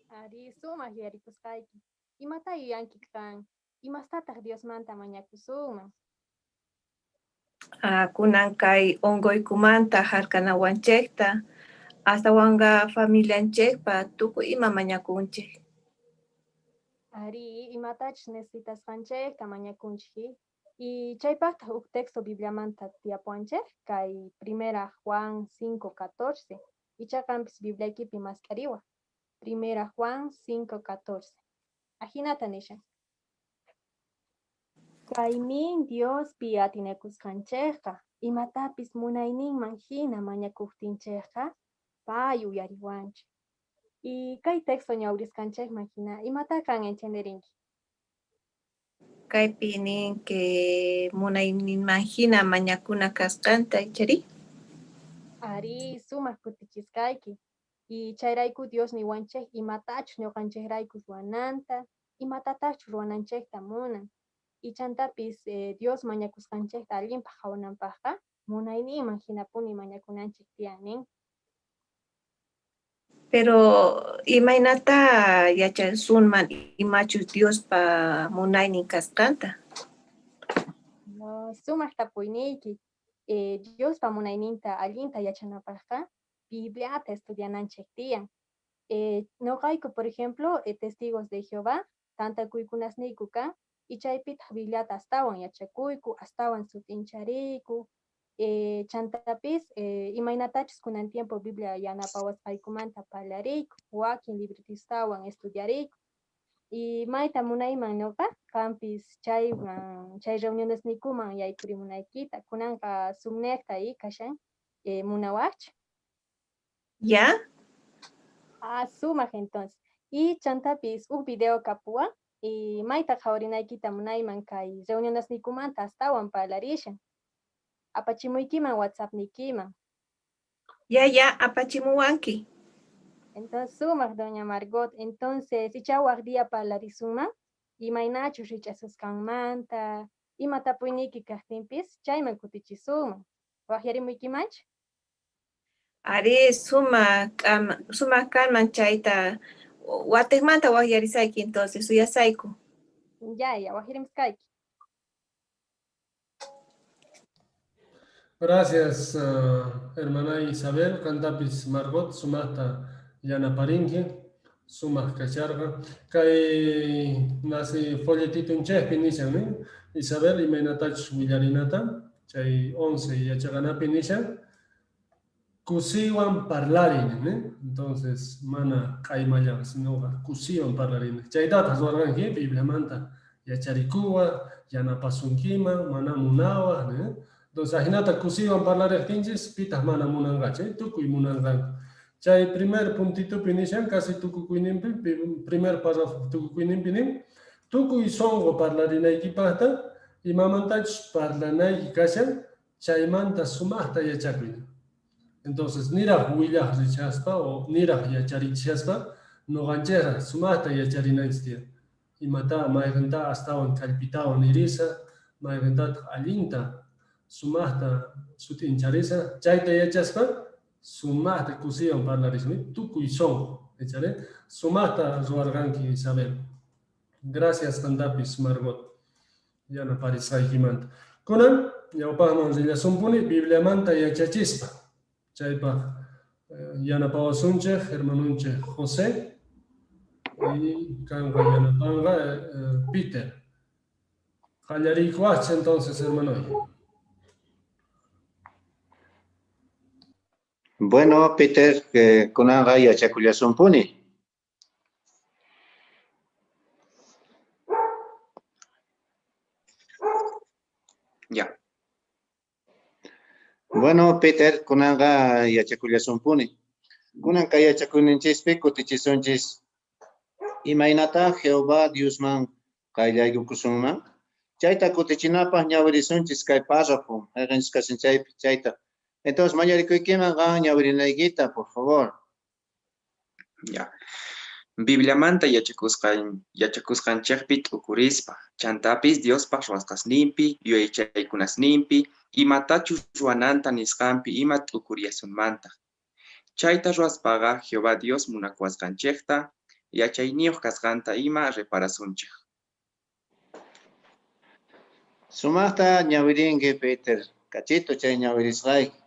Ari, sumaq yuyarikusqayki. Imata yuyanki qan? Imastataq Diosmanta mañakusunman? Ah, kunan kay unquykumanta harkanawanchikta, astawanqa familianchikpa tukuy ima mañakunchik. Ari, imatachus necesitasqanchikta mañakunchik. Y chaypaqtaq huk texto Bibliamanta tiyapuwanchik, kay Primera Juan 5:14. Icha qampis Bibliaykipi mask'ariwaq. Primera Juan 5:14. Ajinata nishan. Kaymin Diospi atinakusqanchikqa, imatapis munayninman hina mañakuqtinchikqa, pay uyariwanchik. Y kay texto ñawrisqanchikman hina, imata qan entendirinki? Kaypi nin que munayninman hina mañakuna kasqanta, ichari? Arí, sumaq kutichisqayki. Y chayrayku Dios niwanchik imatachus ñuqanchikrayku ruwananta, imatataqchus ruwananchikta munan. Y chantapis Dios mañakusqanchikta allinpaq qhawananpaqqa munayninman hinapuni mañakunanchik tiyan nin. Pero imaynata yachasunman imachus Diospa munaynin kasqanta? No, sumaq tapuyniyki. Diospa munayninta allinta yachanapaqqa Bibliata estudiananchik tiyan. Noqayku, por ejemplo, testigos de Jehová, tantakuykunasniyku kan, y chaypitaq Bibliata astawan yachakuyku, astawan sut'inchariyku. Chantapis imaynatachus kunan tiempo Biblia yanapawasqaykumanta parlariyku, wakin libritistawan estudiariyku. Y mayta munayman noqa, qampis chayman, chay reunionesniykuman yaykurimunaykita, kunanqa Zoomnejta y kashan, munawaqchu? Ya? Ah, sumaq entonces. Y chantapis uj video kapuwan, y mayta qhawarinaykita munayman kay reunionesniykumanta astawan parlarishan. Apachimuykiman WhatsAppniykiman. Ya, apachimuwanki. Entonces, sumaq doña Margot. Entonces, icha waq día parlarisunman, imaynachus rich'asusqanmanta, ima tapuyniyki kaqtinpis, chayman kutichisunman. Waqyarimuykimanchu? Arí, sumaq kanman chayta watiqmanta waqyarisayki entonces, suyasayku. Ya, waqyarimusqayki. Gracias, hermana Isabel, qantapis Margot, sumaqta yanaparinki, sumaq kasharqa. Kay nasi folletitunchikpi nishan, nin? Isabel, imaynatachus willarinata, chay 11 yachaqanapi nishan, kusiywan parlarin, nin? Entonces, mana q'aymallan, sinoqa kusiywan parlarin. Chaytataq ruwarqanki Bibliamanta yacharikuwa, yanapasunkiman, mana munawa, nin? Entonces, ajinata kusiywan parlariqtinchis, pitaq mana munanqachu, tukuy munanqanku. Chay primer puntitupi nishan, casi tukukuyninpi, primer párrafo tukukuyninpi nin, tukuy sunqu parlarinaykipaqta, imamantachus parlanayki kashan, chaymanta sumaqta yachakuy. Entonces, niraq willaq richaspa o niraq yacharichaspa, nuqanchikqa sumaqta yacharinanchis tiyan. Imata mayqinta astawan kallpitawan nirisa, mayqintataq allinta sumaqta sut'incharisa, chayta yachaspa sumaqta kusiywan parlarismi, tukuy sunqu, ichari? Sumaqta ruwarqanki Isabel. Gracias qantapis Margot, yanaparisqaykimanta. Kunan ñawpaqman rillasunpuni Bibliamanta yachachispa. Chaypaq yanapawasunchik hermanunchik José y kanqa yanapanqa Peter. Qallariykuwaqchis entonces, hermanoy. Bueno, Peter, kunanqa yachakullasunpuni. Ya. Bueno, Peter, kunanqa yachakullasunpuni. Kunan kay yachakuyninchispi kutichisunchis imaynata Jehová Diosman qayllaykukusunman. Chayta kutichinapaq ñawirisunchis kay párrafo, mayqinchis kashan chaypi, chayta. Entonces, mañarikuykiman qan ñawirinaykita, por favor. Ya. Bibliamanta yachakusqanchikpi t'ukurispa, chantapis Diospaq ruwasqasninpi, yuyaychaykunasninpi, imatachus ruwananta nisqanpi ima t'ukuriyasunmantaq. Chayta ruwaspaqa Jehová Dios munakuwasqanchikta, yachayniyuq kasqanta ima reparasunchik. Sumaqta ñawirinki, Peter, kachito chay ñawirisqayki.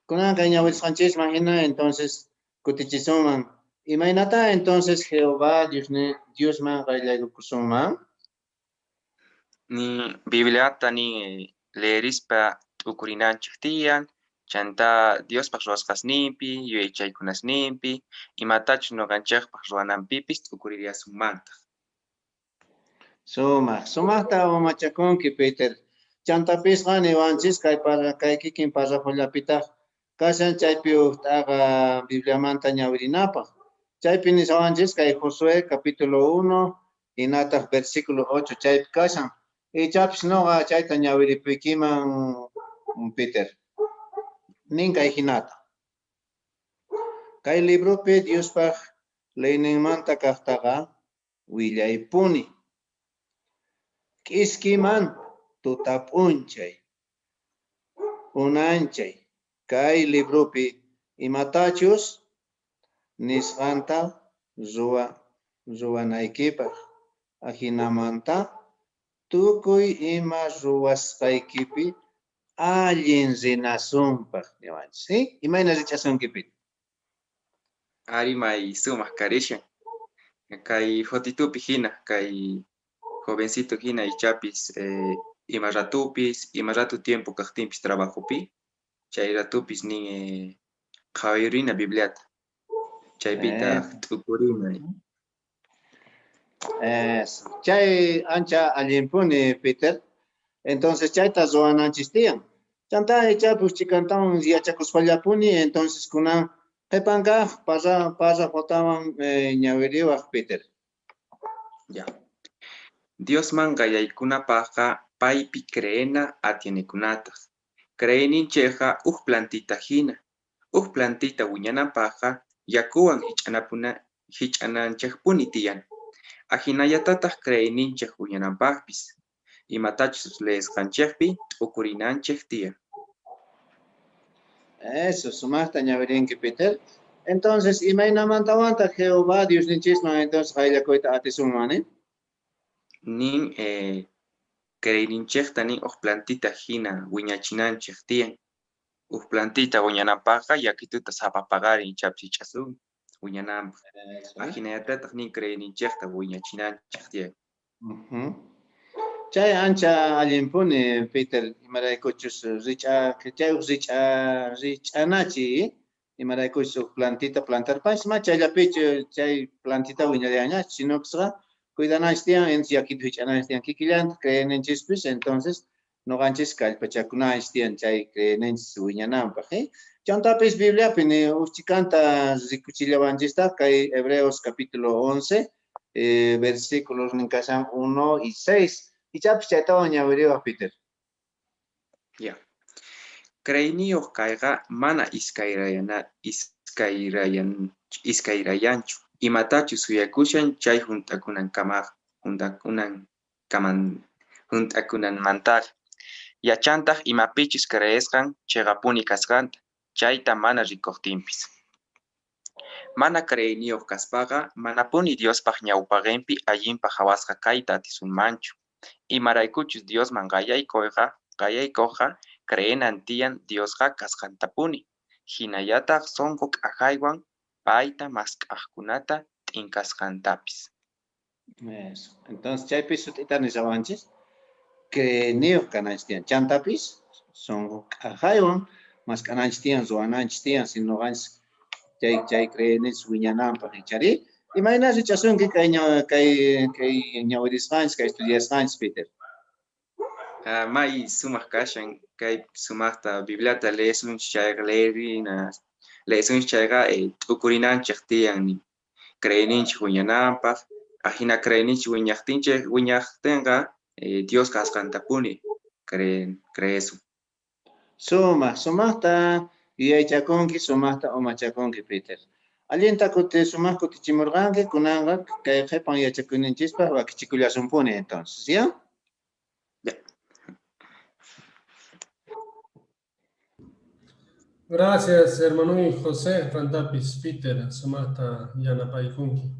Kunanqa ñawirisqanchisman hina, entonces, kutichisunman. Imaynata entonces Jehová Diosman qayllaykukusunman? Ni Bibliata ni leerispa t'ukurinanchik tiyan, chanta Diospaq ruwasqasninpi, yuyaychaykunasninpi, imatachus nuqanchikpaq ruwananpipis t'ukuririyasunmantaq. Sumaq, sumaqta umachakunki, Peter. Chantapisqa niwanchis kay kay kikin párrafollapitaq kashan chaypi uqt'aqa Bibliamanta ñawirinapaq. Chaypi nisawanchis kay Josué capítulo 1 hinataq versículo 8 chaypi kashan. Ichapis noqa chayta ñawiripuykiman, Peter. Nin kay hinata. Kay libropi Diospaq leyninmanta kaqtaqa willaypuni. K'iskiman tuta p'unchay unanchay kay libropi imatachus nisqanta ruwa ruwanaykipaq ajinamanta tukuy ima ruwasqaykipi allin rinasunpaq niwanchis, ¿sí? Imayna rich'asunki, Peter? Ari may sumaq karishan. Kay fotitupi hina, kay jovencito hina ichapis ima ratupis, ima ratu tiempo kaqtinpis trabajopi, chay ratupis nin qhawayrina Bibliata. Chaypitaq t'ukurina. Eso. Chay ancha allinpuni, Peter. Entonces chayta ruwananchis tiyan. Chanta ichapis chikantawan yachakuspallapuni, entonces kunan qhipan kaq párrafotawan ñawiriwaq, Peter. Ya. Diosman qayaykunapaqqa paypi creena atienekunataq. Creeyninchikqa uj plantita hina. Uj plantita wiñananpaqqa yakuwan hich'ananchikpuni tiyan. Ajinallatataq creeyninchik wiñananpaqpis. Imatachus leesqanchikpi t'ukurinanchik tiyan. Eso, sumaqta ñawirinki, Peter. Entonces, imaynamantawantaq Jehová Diosninchisman entonces qayllakuyta atisunman, eh? Nin creeyninchikta nin uj plantita hina wiñachinanchik tiyan. Uj plantita wiñananpaqqa yakituta sapa paqarin ichapis hich'asun wiñananpaq. Ajinallatataq nin creeyninchikta wiñachinanchik tiyan. Chay ancha allinpuni, Peter, imaraykuchus rich'a, chay uj rich'a, rich'anachi, imaraykuchus uj plantita plantarpanchis, ma chayllapichu chay plantita wiñallañachu, sino que cuidananchis tiyan, entonces yakita hich'ananchis tiyan kikillantaq creeyninchispis, entonces noqanchis kallpachakunanchis tiyan chay creeyninchis wiñananpaq, eh? Chantapis Bibliapi ni uj chikanta rikuchillawanchistaq kay Hebreos capítulo 11, versículos nin kashan 1 y 6. Ichapis chaytawan ñawiriwaq, Peter. Ya. Creeyniyuq kayqa mana iskayrayanchu. Imatachus suyakushan chay hunt'akunanmantaqa. Yachantaq imapichus creesqan chiqapuni kasqanta, chayta mana rikuqtinpis. Mana creeyniyuq kaspaqa manapuni Diospaq ñawpaqinpi allinpaq qhawasqa kayta atisunmanchu. Imaraykuchus Diosman qayaykuqqa creenan tiyan Diosqa kasqantapuni. Hinallataq sunqu k'ajaywan payta mask'aqkunata t'inkasqantapis. Eso. Entonces chaypi sut'ita nishawanchis creeyniyuq kananchis tiyan. Chantapis sunqu k'ajaywan mask'ananchis tiyan, ruwananchis tiyan, si noqanchis chay creeyninchis wiñananpaq, ichari. Imayna rich'asunki kay kay ñawirisqanchis, kay estudiasqanchis, Peter? May sumaq kashan, kay sumaqta Bibliata leesunchis chayqa, leerina, leesunchis chayqa, t'ukurinanchik tiyan nin. Creeyninchik wiñananpaq, ajina creeyninchik wiñaqtinqa, Dios kasqantapuni creesun. Sumaq, sumaqta yuyaychakunki, sumaqta umachakunki, Peter. Allinta sumaq kutichimurqanki, kunanqa kay qhipan yachakuyninchispaq wakichikullasunpuni entonces, ¿ya? Ya. Gracias, hermano José Rantapis, Peter, sumaqta yanapaykunki.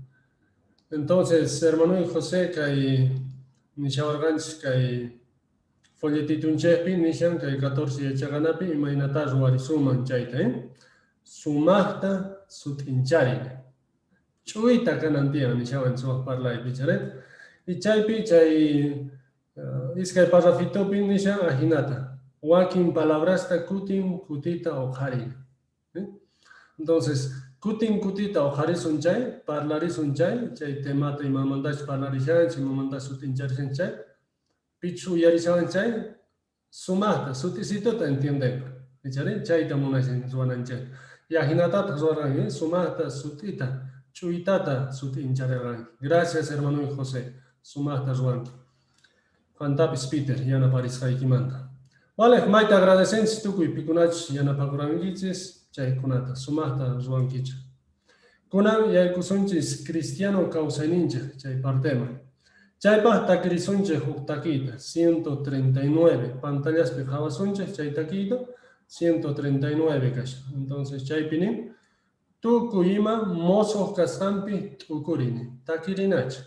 Entonces, hermano José, kay nishawarqanchis kay folletitunchikpi nishan kay 14 yachaqanapi imaynata ruwarisuman chayta, Sumaqta sut'incharin. Ch'uyta kanan tiyan nishawan sumaq parlaypi, charet. Y chaypi chay iskay parrafitopi nishan ajinata. Wakin palabrasta kutin kutita uqharin. Entonces, kutin kutita uqharisun chay, parlarisun chay, chay temata imamantachus parlarishanchik, imamantachus sut'incharishan chay, pichus uyarishawan chay, sumaqta, sut'isituta entiendenqa. Ichari chayta munashan ruwananchik. Y ajinatataq ruwarqanki, sumaqta, sut'ita, ch'uytata sut'incharirqanki. Gracias, hermano José. Sumaqta ruwanki. Qantapis Peter yanaparisqaykimanta. Vale, mayta agradecenchis tukuy pikunachus yanapakurankichis chaykunata sumaqta ruwankichik. Kunan yaykusunchis cristiano kawsayninchik chay parteman. Chaypaq takirisunchik huk takiyta 139 pantallaspi qhawasunchik chay takiyta 139 kashan. Entonces chaypi nin tukuy ima mosoq kasqanpi t'ukurini. Takirinachik.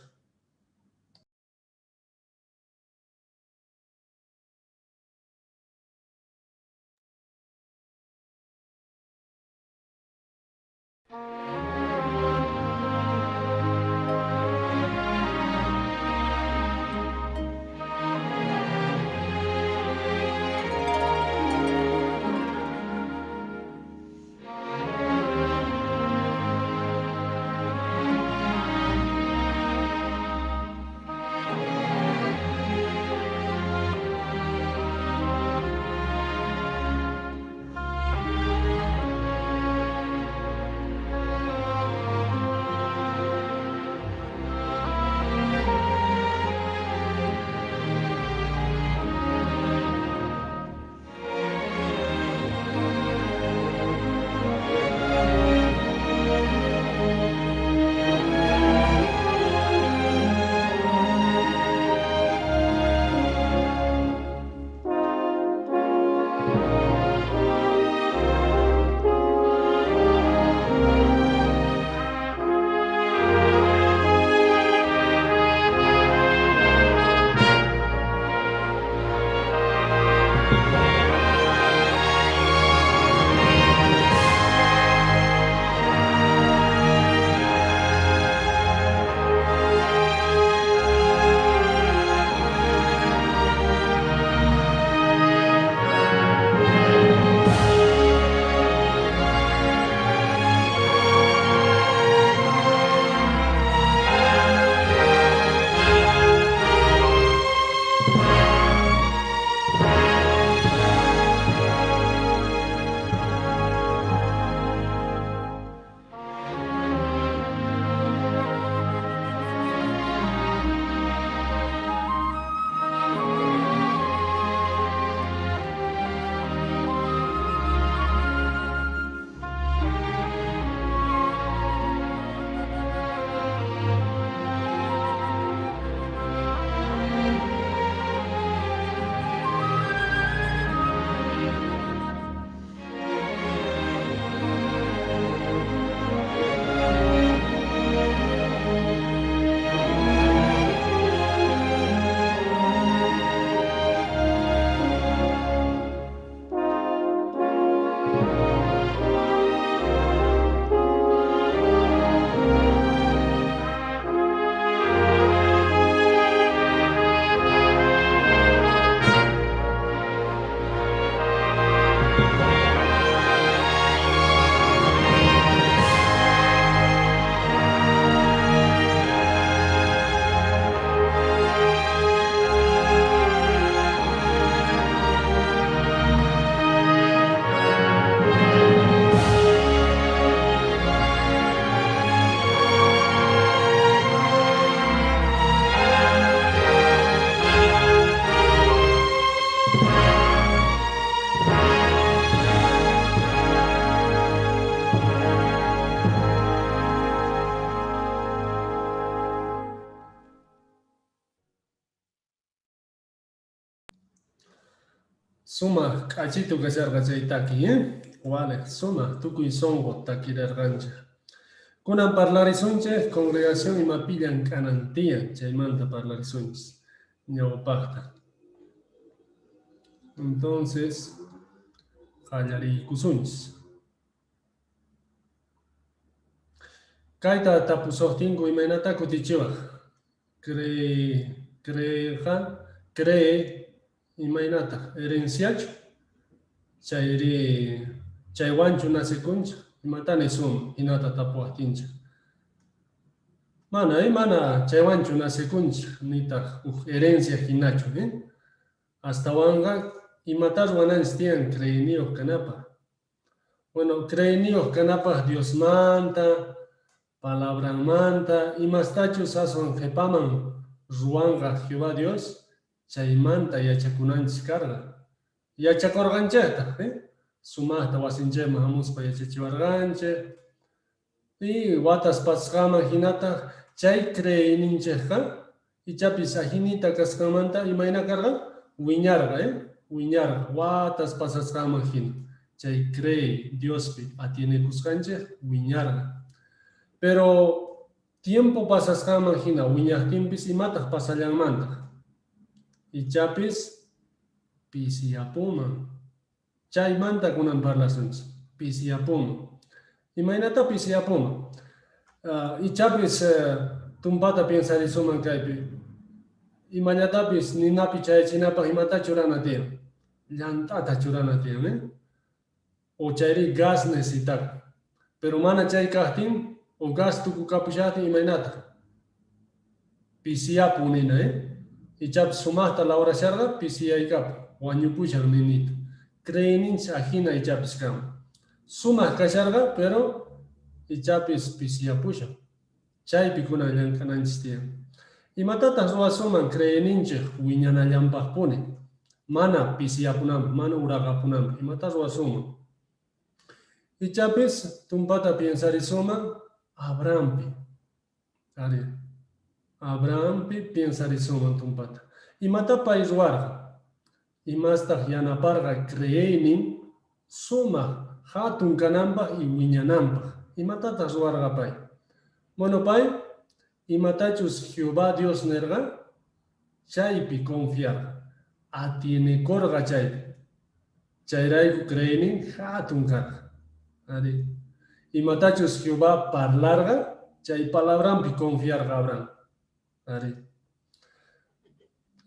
Sumaq k'achitu kasharqa chay taki, eh? Waliq, sumaq tukuy sunqu takirirqanchik. Kunan parlarisunchik congregación imapi llank'anan tiyan, chaymanta parlarisunchis ñawpaqta. Entonces, qallariykusunchis. Kayta tapusuqtinku imaynata kutichiwaq? Cree, creeqa, cree imaynataq herenciachu? Chayri chaywanchu nacekunchik? Imata nisun hinata tapuwaqtinchik? Mana, mana chaywanchu nacekunchik nitaq huk herencia hinachu, eh? Astawanqa imata ruwananchis tiyan creeyniyuq kanapaq. Bueno, creeyniyuq kanapaq Diosmanta, palabranmanta, imastachus aswan qhipaman ruwanqa Jehová Dios, Chaymanta yachakunanchis karqa. Yachakurqanchiktaq, eh? Sumaqta wasinchikman hamuspa yachachiwarqanchik. Y watas pasqaman hinataq chay creeyninchikqa ichapis ajinita kasqanmanta imayna karqa? Wiñarqa, eh? Wiñarqa watas pasasqanman hina. Chay creey Diospi atienekusqanchik wiñarqa. Pero tiempo pasasqanman hina wiñaqtinpis imataq pasallanmantaq? Ichapis pisiyapunman. Chaymanta kunan parlasunchik. Pisiyapunman. Imaynata pisiyapunman? Ichapis tumpata piensarisuman kaypi. Imallatapis ninapi chayachinapaq imata churana tiyan? Llant'ata churana tiyan, eh? O chayri gas necesitakun. Pero mana chay kaqtin o gas tukukapushaqtin imaynataq? Pisiyapun nina, eh? Ichapis sumaqta lawrasharqa pisiyaykapun, wañupushan ninita. Creeyninchik ajina ichapis kanman. Sumaq kasharqa, pero ichapis pisiyapushan. Chaypi kunan llank'ananchis tiyan. Imatataq ruwasuman creeyninchik wiñanallanpaqpuni? Mana pisiyapunanpaq, mana uraqapunanpaq. Imata ruwasuman? Ichapis tumpata piensarisuman Abrahampi. Ari, Abrahampi piensarisuman tumpata. Imata pay ruwarqa? Imastaq yanaparqa creeynin sumaq hatun kananpaq y wiñananpaq? Imatataq ruwarqa pay? Bueno, pay imatachus Jehová Dios nirqa, chaypi confiarqa, atienekurqa chaypi. Chayrayku creeynin hatun karqa. Ari, imatachus Jehová parlarqa, chay palabranpi confiarqa Abraham. Ari.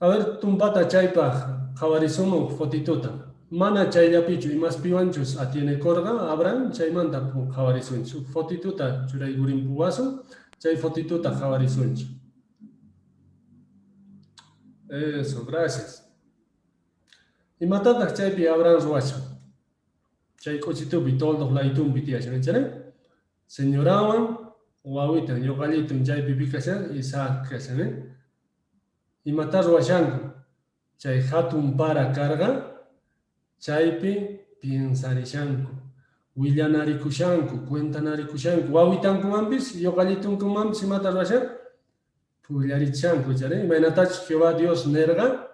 A ver, tumpata chaypaq qhawarisuman fotituta. Mana chayllapichu imaspiwanchus atienekurqa Abraham, chaymanta qhawarisunchik. Fotituta churaykurinpuwasun, chay fotituta qhawarisunchik. Eso, gracias. Imatataq chaypi Abraham ruwashan? Chay k'uchitupi toldoq laytunpi tiyashan, ichari? Señorawan wawitan ñuqallitun chaypi pikashan, Isaac kashan, eh? Imata ruwashanku? Chay hatun para karqa, chaypi piensarishanku, willanarikushanku, cuentanarikushanku, wawitankumanpis, ñuqallitunkumanpis imata ruwashan? Pullarichanku, ichari? Imaynatachus Jehová Dios nirqa,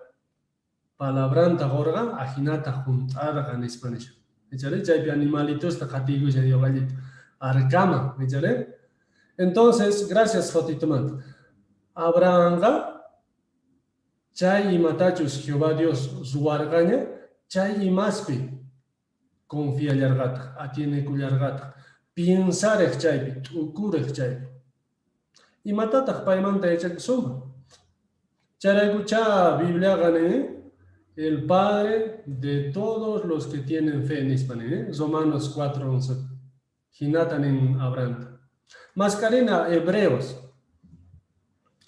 palabranta qurqa, ajinata hunt'arqa nispa nishan. Ichari? Chaypi animalitusta qatiykushan ñuqallitu. Arkaman, ichari? Entonces, gracias fotitumanta. Abrahamqa chay imatachus Jehová Dios ruwarqaña, chay imaspi confiallarqataq, atienekullarqataq, piensariq chaypi, t'ukuriq chaypi. Imatataq paymanta yachakusunman? Chayraykucha Bibliaqa nin, el padre de todos los que tienen fe, nispa nin, Romanos 4:11. Hinata nin Abraham. Mascarina Hebreos.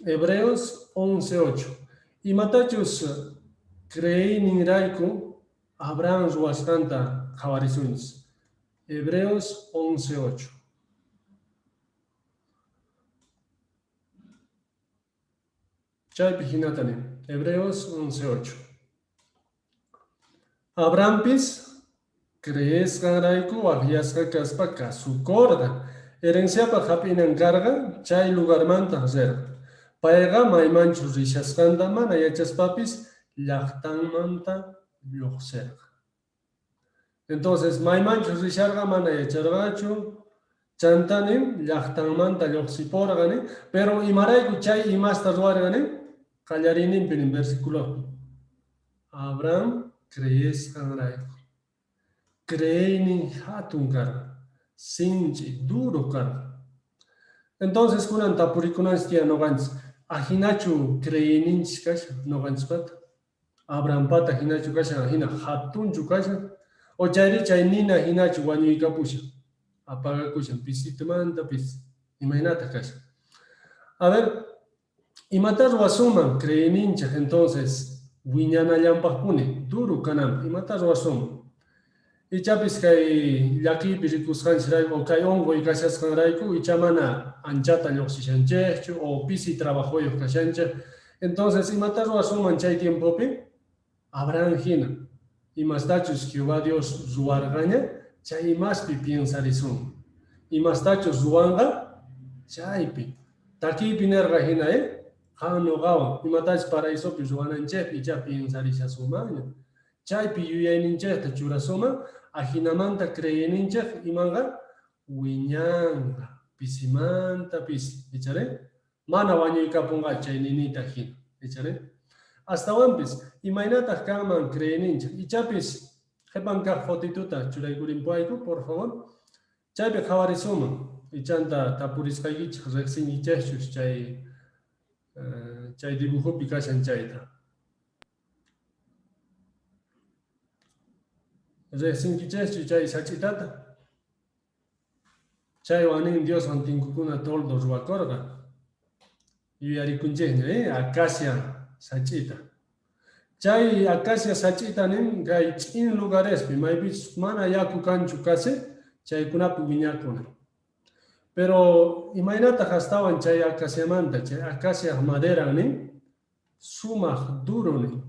Hebreos 11:8. Imatachus creeyninrayku Abraham ruwasqanta qhawarisunchis. Hebreos 11:8. Chaypi hinata nin. Hebreos 11:8. Abrahampis creesqanrayku waqyasqa kaspa kasukurqa. Herenciapaq hap'inan karqa chay lugarmantaq rirqa. Payqa maymanchus rishasqanta mana yachaspapis llaqtanmanta lluqsirqa. Entonces, maymanchus risharqa mana yacharqachu, chanta nin llaqtanmanta lluqsipurqa nin, pero imarayku chay imasta ruwarqa nin, qallariyninpi nin versículo. Abraham creesqanrayku. Creeynin hatun karqa, sinchi, duro karqa. Entonces, kunan tapurikunanchis tiyan ñuqanchis, ajinachu creeyninchis kashan ñuqanchispata? Abrahampata hinachu kashan, ajina hatunchu kashan, o chayri chay nina hinachu wañuykapushan, apagakushan, pisitumanta pisi, imaynata kashan. A ver, imata ruwasunman creeyninchik entonces wiñanallanpaqpuni, duro kananpaq, imata ruwasunman? Ichapis kay llakiypi rikusqanchis o kay unquy kashasqanrayku icha mana anchata lluqsishanchikchu o pisi trabajoyuq kashanchik, Entonces, imata ruwasunman chay tiempopi? Abraham hina. Imastachus Jehová Dios ruwarqaña, chay imaspi piensarisunman. Imastachus ruwanqa, chaypi. Takiypi nerqa hina, eh? Qan noqawan, imatachus paraisopi ruwananchikpi ichá piensarishasunmanña. Chaypi yuyayninchikta churasunman, ajinamanta creeyninchik imanqa wiñanqa, pisimanta pisi, ichari? Mana wañuykapunqachu chay ninita hina, ichari? Astawanpis, imaynataq kanman creeyninchik? Ichapis qhipan kaq fotituta churaykurinpuwayku, por favor. Chaypi qhawarisunman, ichanta tapurisqaykichik riqsinkichikchus chay chay dibujopi kashan chayta. Riqsinkichikchu chay sach'itata? Chaywan nin Dioswan tinkukuna toldo ruwakurqa. Yuyarikunchikña, eh? Acacia sach'ita. Chay acacia sach'ita nin kay ch'in lugarespi, maypichus mana yaku kanchu casi, chaykunapi wiñakun. Pero imaynataq astawan chay acaciamanta, chay acaciaq maderan nin, sumaq duro nin.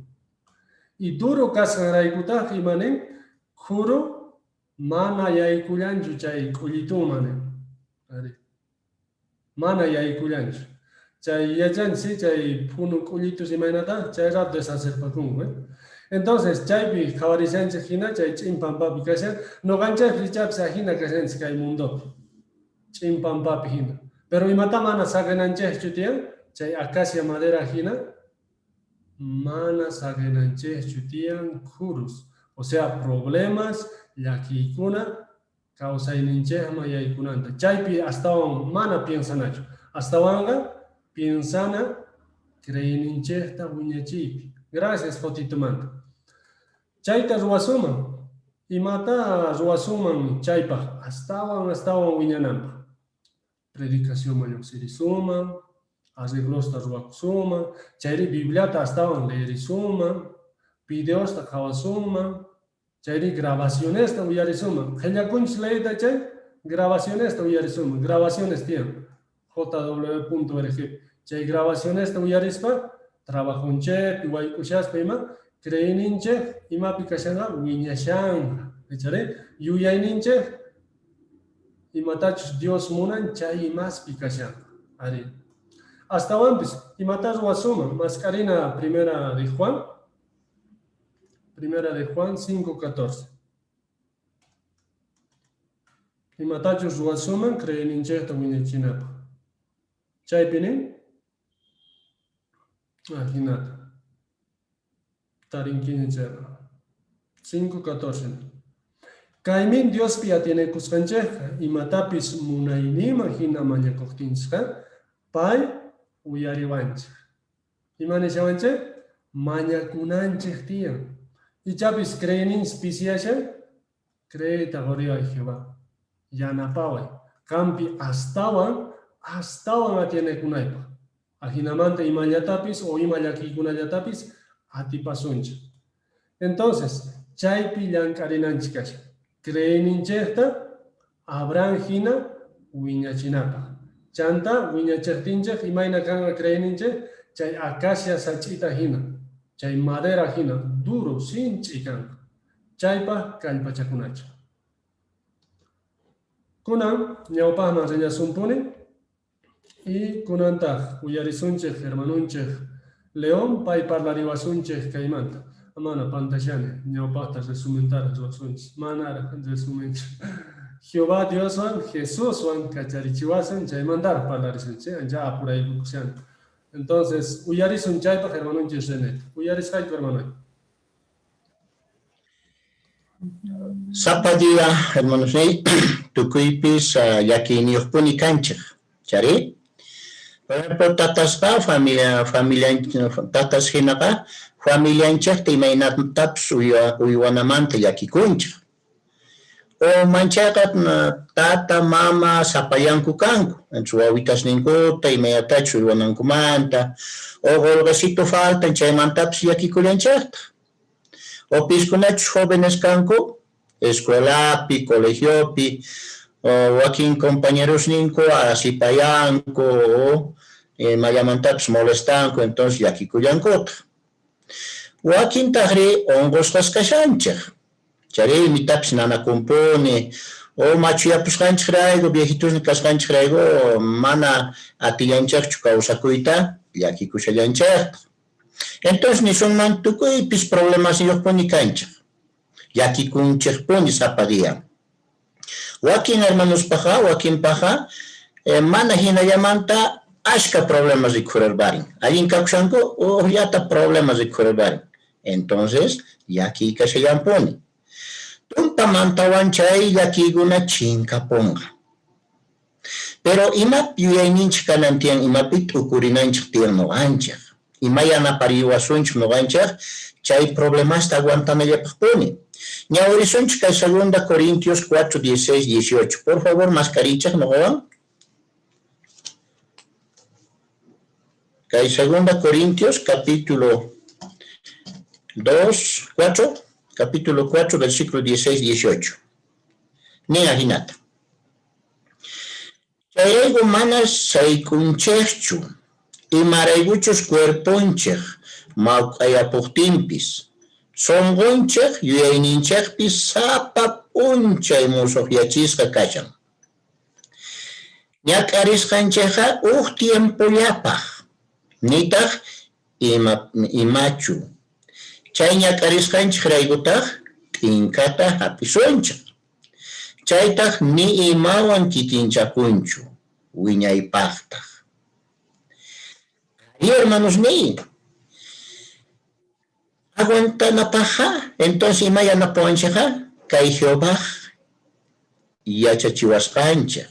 Y duro kasqanraykutaq ima nin, khuru mana yaykullanchu chay k'ullitunman nin. Ari. Mana yaykullanchu. Chay yachanchis, chay phunu k'ullitus imaynata, chay rato deshacerpakunku. Eh? Entonces, chaypi qhawarishanchik hina, chay ch'in pampapi kashan, noqanchikpis ichapis ajina kashanchis kay mundopi. Ch'in pampapi hina. Pero imata mana saqinanchikchu tiyan, chay acacia madera hina, mana saqinanchikchu tiyan khurus. O sea, problemas, llakiykuna, kawsayninchikman yaykunanta. Chaypi astawan mana piensanachu. Astawanqa piensana creeyninchikta wiñachiypi. Gracias, fotitumanta. Chayta ruwasunman. Imata ruwasunman chaypaq astawan astawan wiñananpaq. Predicacionman lluqsirisunman, arreglosta ruwakusunman, chayri Bibliata astawan leerisunman, videosta qhawasunman, chayri grabacionesta uyarisunman. Qhillakunchis leeyta chay, grabacionesta uyarisunman. Grabaciones tiyan jw.org. Chay grabacionesta uyarispa, trabajonchikpi, wayk'ushaspa ima, creeyninchik imapi kashanqa wiñashanqa. Ichari yuyayninchik imatachus Dios munan chay imaspi kashanqa. Ari. Astawanpis imata ruwasunman, mask'arina primera de Juan. Primera de Juan 5:14. Imatachus ruwasunman creeyninchikta wiñachinapaq. Chaypi nin? Ajinata. Tarinkiña chayqa. 5:14. Kaymin Diospi atienekusqanchikqa imatapis munayninman hina mañakuqtinchikqa pay uyariwanchik. Ima nishawanchik? Mañakunanchik tiyan. Ichapis creeyninchis pisiyashan, creeyta quriway Jehová. Yanapaway. Qampi astawan, astawan atienekunaypaq. Ajinamanta imallatapis o ima llakiykunallatapis atipasunchik. Entonces, chaypi llank'arinanchik kashan. Creeyninchikta Abraham hina wiñachinapaq. Chanta wiñachiqtinchik imayna kanqa creeyninchik chay acacia sach'ita hina, chay madera hina, duro, sinch'i kanqa. Chaypaq kallpachakunachik. Kunan ñawpaqman rillasunpuni y kunantaq uyarisunchik hermanunchik León pay parlariwasunchik kaymanta. Mana pantallani, ñawpaqta resumentaraq ruwasunchik, manaraq resumenchu. Jehová Dioswan Jesuswan kacharichiwasun chaymantaraq parlarisunchik, ancha apuraykukushani. Entonces, uyarisun chaypaq hermanunchik René. Uyarisqayku hermanoy. Sapa día, hermanos, tukuypis llakiyniyuqpuni kanchik, chari? Por ejemplo, tatasqa familia familia tatas hinaqa familianchikta imaynatapis uywanamanta llakikunchik. O manchayqa tata, mama sapallanku kanku, entonces wawitasninkuta imaynatachus uywanankumanta, o qolqesito faltan chaymantapis llakikullanchiktaq. O piskunachus jóvenes kanku, escuelapi, colegiopi, o wakin compañerosninku asipayanku, o Imallamantapis molestanku, entonces llakikullankutaq. Wakintaqri unqusqas kashanchik. Chari imitapis nanakunpuni, o machuyapusqanchikrayku, viejitusni kasqanchikrayku mana atillanchikchu kawsakuyta, llakikushallanchiktaq. Entonces nisunman tukuypis problemasniyuqpuni kanchik. Llakikunchikpuni sapa día. Wakin hermanospaqa, wakinpaqa mana hinallamanta ashka problemas rikhurarparin. Allin kakushanku ujllata problemas rikhurarparin. Entonces llakiy kashallanpuni. Tumpamantawan chay llakiykuna chinkapunqa. Pero imapi yuyayninchik kanan tiyan, imapi t'ukurinanchik tiyan nuqanchik. Ima yanapariwasunchik nuqanchik chay problemasta aguantanallapaqpuni. Ñawirisunchik kay 2 Corintios 4, 16, 18. Por favor, mascarichik nuqawan. Kay 2 Corintios capítulo 2, 4, capítulo 4, versículo 16, 18. Nin ajinata. Chayrayku mana saykunchikchu, imaraykuchus cuerponchik mawk'ayapuqtinpis, sunqunchik yuyayninchikpis sapa p'unchay musuqyachisqa kashan. Ñak'arisqanchikqa uj tiempollapaq, nitaq imachu. Chay ñak'arisqanchikraykutaq t'inkata hap'isunchik. Chaytaq ni imawan kikinchakunchu, wiñaypaqtaq. Ari, hermanos ni, aguantanapaqqa, entonces ima yanapawanchikqa kay Jehová yachachiwasqanchik.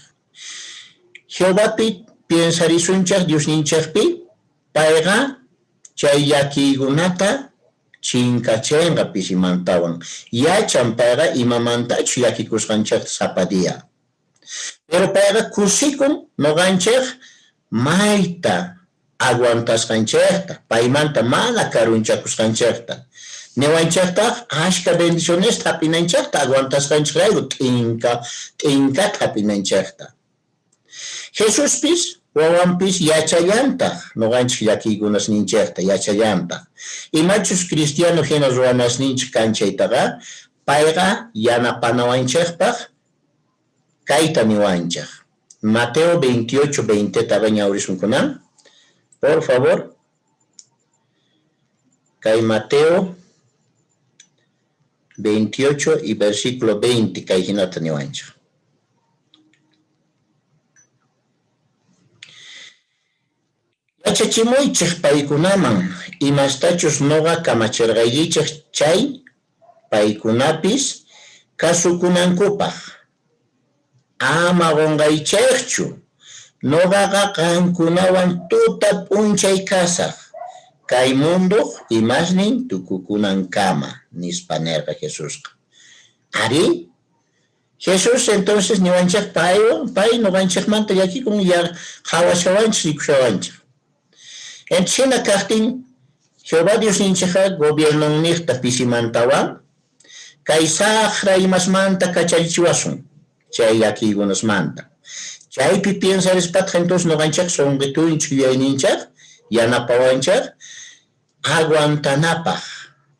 Jehovapi piensarisunchik Diosninchikpi, payqa chay llakiykunata chinkachinqa pisimantawan. Yachan payqa imamantachu llakikusqanchikta sapa día. Pero payqa kusikun nuqanchik mayta aguantasqanchikta, paymanta mana karunchakusqanchikta. Niwanchiktaq ashka bendicionesta hap'inanchikta aguantasqanchikrayku t'inkata hap'inanchikta. Jesuspis wawanpis yachallantaq nuqanchik llakiykunasninchikta yachallantaq. Imachus cristiano hina ruwanasninchik kan chaytaqa payqa yanapanawanchikpaq kayta niwanchik. Mateo 28, 20 taqa ñawrisunkuna. Por favor. Kay Mateo 28 y versículo 20 kay hinata niwanchik. Yachachimuychik paykunaman imastachus nuqa kamachirqaykichik chay paykunapis kasukunankupaq. Ama qunqaychikchu, nuqaqa qankunawan tuta p'unchay kasaq, kay munduq imasnin tukukunankama, nispa nirqa Jesusqa. Ari, Jesús entonces niwanchik pay nuqanchikmanta llakikun qhawashawanchik rikushawanchik. Entonces kaqtin Jehová Diosninchikqa gobiernonniqta pisimantawan kay saqra imasmanta kacharichiwasun chay llakiykunasmanta. Chaypi piensarispataq entonces nuqanchik sunqitunchik yuyayninchik yanapawanchik aguantanapaq,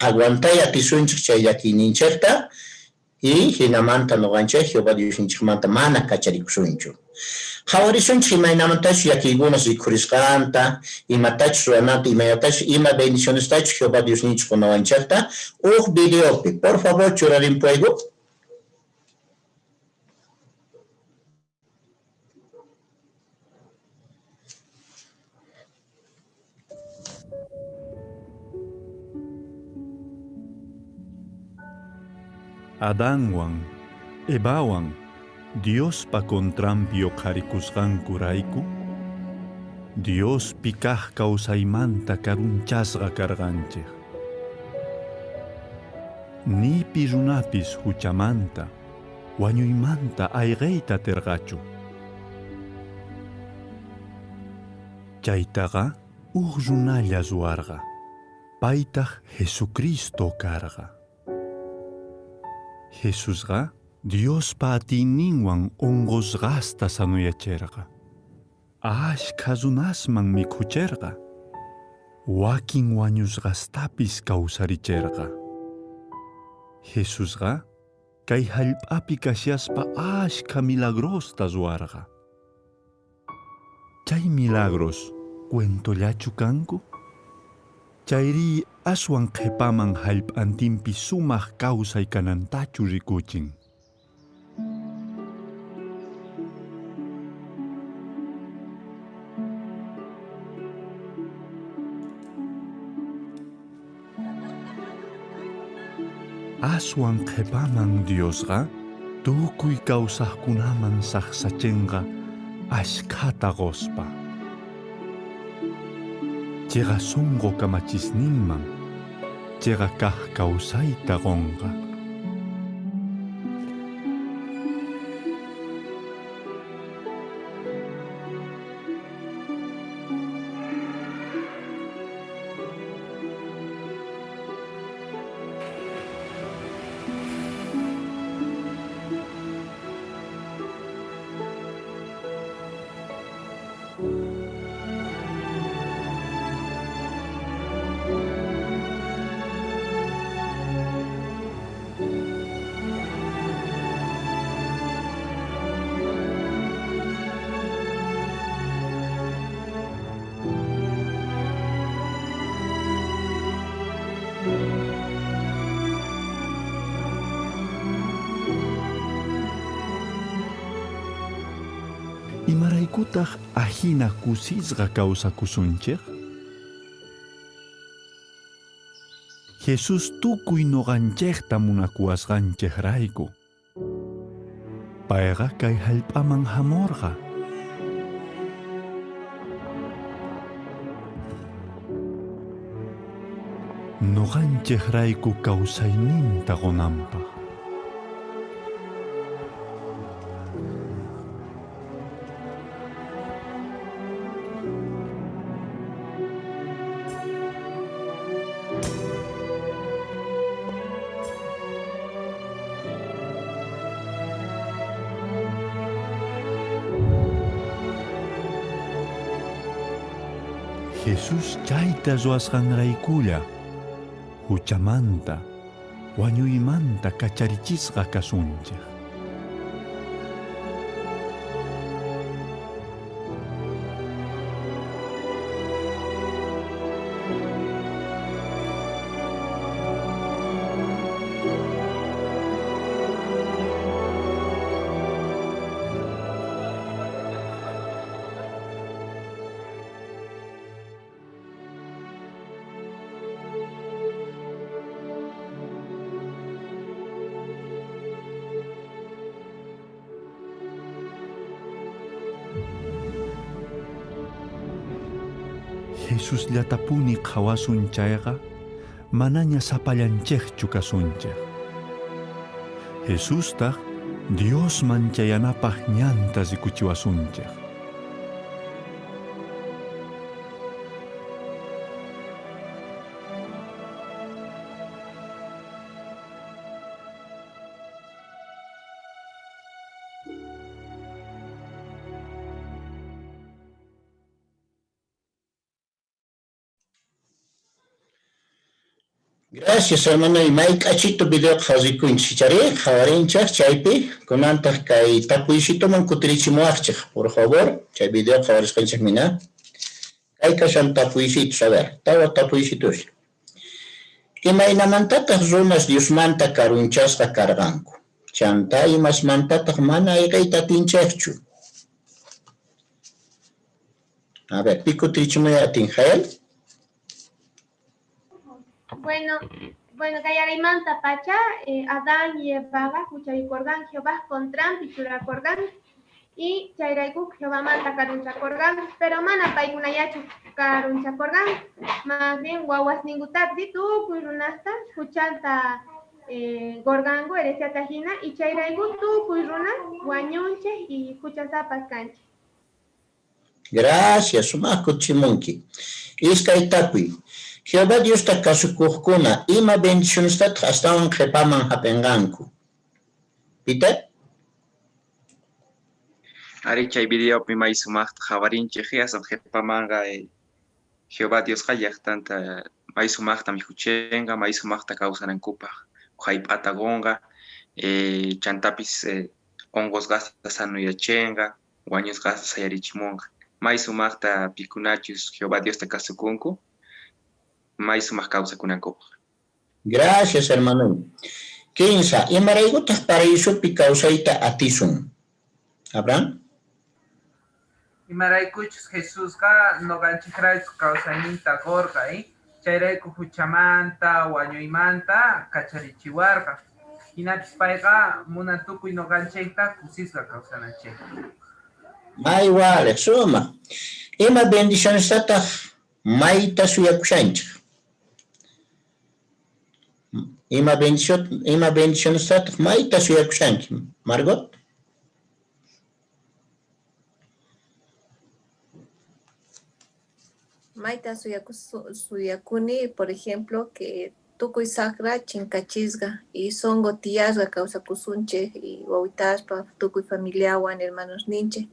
aguantay atisunchik chay llakiyninchikta y hinamanta nuqanchik Jehová Diosninchikmanta mana kacharikusunchu. Qhawarisunchik imaynamantachus llakiykunas rikhurisqanta, imatachus ruwananta, imaynatachus ima bendicionestachus Jehová Diosninchik qunawanchikta uj videopi. Por favor, churarimpuayku. Adanwan, Evawan, Diospa contranpi uqharikusqankurayku, Diospi kaq kawsaymanta karunchasqa karqanchik. Nipi runapis huchamanta, wañuymanta ayqiyta atirqachu. Chaytaqa huk runalla ruwarqa, paytaq Jesucristo karqa. Jesusqa Diospa atiyninwan unqusqasta sanuyachirqa. Ashkha runasman mikhucherqa, wakin wañusqastapis kausaricherqa. Jesusqa kay jallp'api kashaspa ashkha milagrosta ruwarqa. Chay milagros cuentollachu kanku? Chayrí aswan qhepaman jallp'antinpi sumaj kawsay kanantachu rikuchin? Aswan qhepaman Diosqa tukuy kawsajkunaman sajsachenqa ashkhata qospa. Cheqa sonqo kamachisninman cheqa kaj kawsayta qonqa. Imaraykutaq ajina kusisqa kawsakusunchik? Jesús tukuy noqanchikta munakuwasqanchikrayku. Payqa kay hallp'aman hamurqa. Noqanchikrayku kawsayninta qunanpaq. Jesús chayta ruwasqanraykulla huchamanta, wañuymanta kacharichisqa kasunchik. Jesusllatapuni qhawasun chayqa, manaña sapallanchikchu kasunchik. Jesustaq Diosman chayanapaq ñanta rikuchiwasunchik. Gracias, hermano. Y may k'achito video qharikunchik chari, qhawarinchik chaypi, kunantaq kay tapuysituman kutirichimuwaqchik, por favor, chay video qhawarisqanchik mina. Kay kashan tapuysitus, a ver, tawa tapuysitus. Imaynamantataq runas Diosmanta karunchasqa karqanku? Chanta imasmantataq mana ayqiyta atinchikchu? A ver, pi kutirichimuy atin, Jael? Bueno, qallarimanta pacha, Adán y Evaqa huchallikurqan Jehová contranpi churakurqan y chayrayku Jehovamanta karunchakurqan, pero mana paykunallachu karunchakurqan, más bien wawasninkutapis tukuy runasta huchanta qurqanku herenciata hina y chayrayku tukuy runa wañunchik y huchasapas kanchik. Gracias, sumaq kutichimunki. Iskay tapuy. Jehová Diosta kasukuqkuna ima bendicionestataq astawan qhipaman hap'inqanku? Peter? Ari chay videopi may sumaqta qhawarinchik aswan qhipamanqa Jehová Diosqa llaqtanta may sumaqta mikhuchinqa, may sumaqta kawsanankupaq jallp'ata qunqa, chantapis unqusqasta sanuyachinqa, wañusqasta sayarichimunqa. May sumaqta pikunachus Jehová Diosta kasukunku, may sumaq kawsakunankupaq. Gracias, hermano. Kinsa, imaraykutaq paraísopi kawsayta atisun? Abraham? Imaraykuchus Jesusqa noqanchikrayku kawsayninta qurqa, chayrayku huchamanta, wañuymanta kacharichiwarqa. Hinapis payqa munan tukuy noqanchikta kusisqa kawsananchikta. May waliq, sumaq. Ima bendicionestataq mayta suyakushanchik? Ima bendición, ima bendicionestataq mayta suyakushanki, Margot? Mayta suyakuni, por ejemplo, que tukuy saqra chinkachisqa y songo tiyasqa kawsakusunchik y wawitaspa tukuy familiawan hermanosninchik,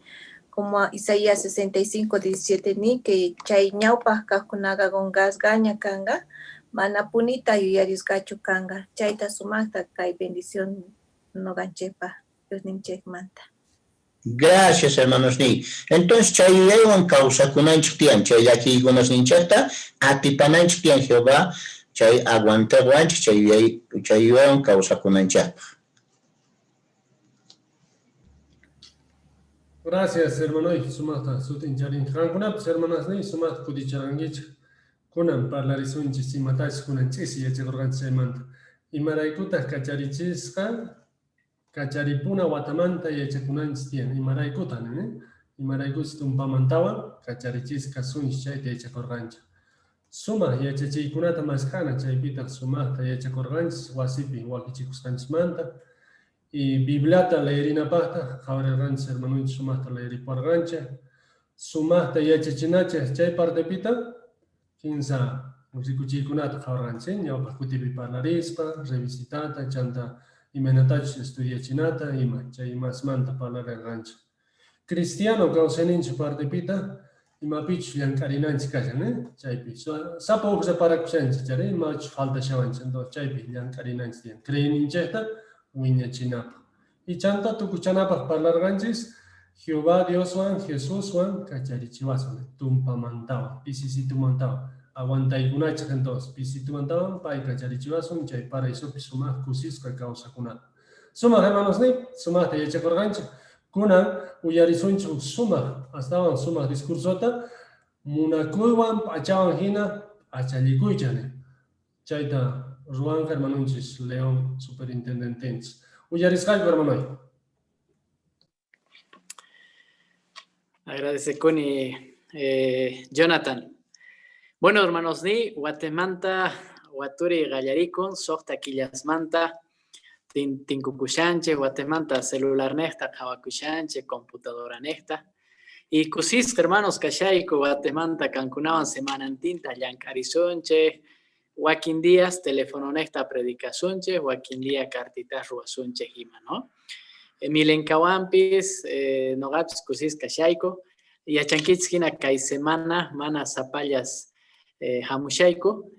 como Isaías 65, 17 nin que chay ñawpaq kaqkunaqa qunqasqaña kanqa, mana punita yuyarisqachu kanqa, chayta sumaqta kay bendición noqanchikpaq Diosninchikmanta. Gracias, hermanos ni. Entonces, chay yuyaywan kawsakunanchik tiyan, chay llakiykunasninchikta atipananchik tiyan Jehová, chay aguantawanchik chay yuyay, chay yuyaywan kawsakunanchikpaq. Gracias, hermanoy, sumaqta sut'incharinki. Qankunapis, hermanasniy, sumaqta kuticharqankichik. Kunan parlarisunchis imatachus kunan ch'isi yachakurqanchis chaymanta. Imaraykutaq kacharichisqa kacharipuna watamanta yachakunanchis tiyan? Imaraykutaq nin? Imaraykuchus tumpamantawan kacharichisqa kasunchis chayta yachakurqanchik. Sumaq yachachiykunata mask'ana, chaypitaq sumaqta yachakurqanchis wasipi wakichikusqanchismanta. Y Bibliata leerinapaqtaq qhawarirqanchis hermanonchis sumaqta leeripuwarqanchik. Sumaqta yachachinachik chay partepita kinsa rikuchiykunata qhawarqanchis, ñawpaq kutipi parlarispa, revisitata, chanta imaynatachus estudiachinata, ima chay imasmanta parlarirqanchik. Cristiano kawsayninchik partepita imapichus llank'arinanchik kashan, chaypi sapa huk reparakushanchik, chayri imachus faltashawanchik, entonces chaypi llank'arinanchik tiyan, creeyninchikta wiñachinapaq. Y chanta tukuchanapaq parlarqanchis Jehová Dioswan Jesuswan kacharichiwasun, tumpamantawan, pisisitumantawan. Aguantaykunachik entonces, pisitumantawan pay kacharichiwasun chay paraisopi sumaq kusisqa kawsakunapaq. Sumaq hermanosniy, sumaqta yachakurqanchik. Kunan uyarisunchik huk sumaq, astawan sumaq discursota, munakuywan p'achawan hina p'achallikuychik nin. Chayta ruwanqa hermanonchis León superintendentenchis. Uyarisqayku, hermanoy. Agradecekuni, Jonathan. Bueno, hermanos ni, Guatemanta, Waturi qallarikun, suqta killasmanta, tinkukushanchik, Guatemanta celularnejta qhawakushanchik, computadoranejta. Y kusisqa, hermanos, kashayku, Guatemanta kankunawan semanantinta llank'arisunchik, wakin días telefononejta predicasunchik, wakin día cartitas ruwasunchik ima, ¿no? Milenkawanpis, noqapis kusisqa kashayku, yachankichis hina kay semana mana sapallas hamushayku,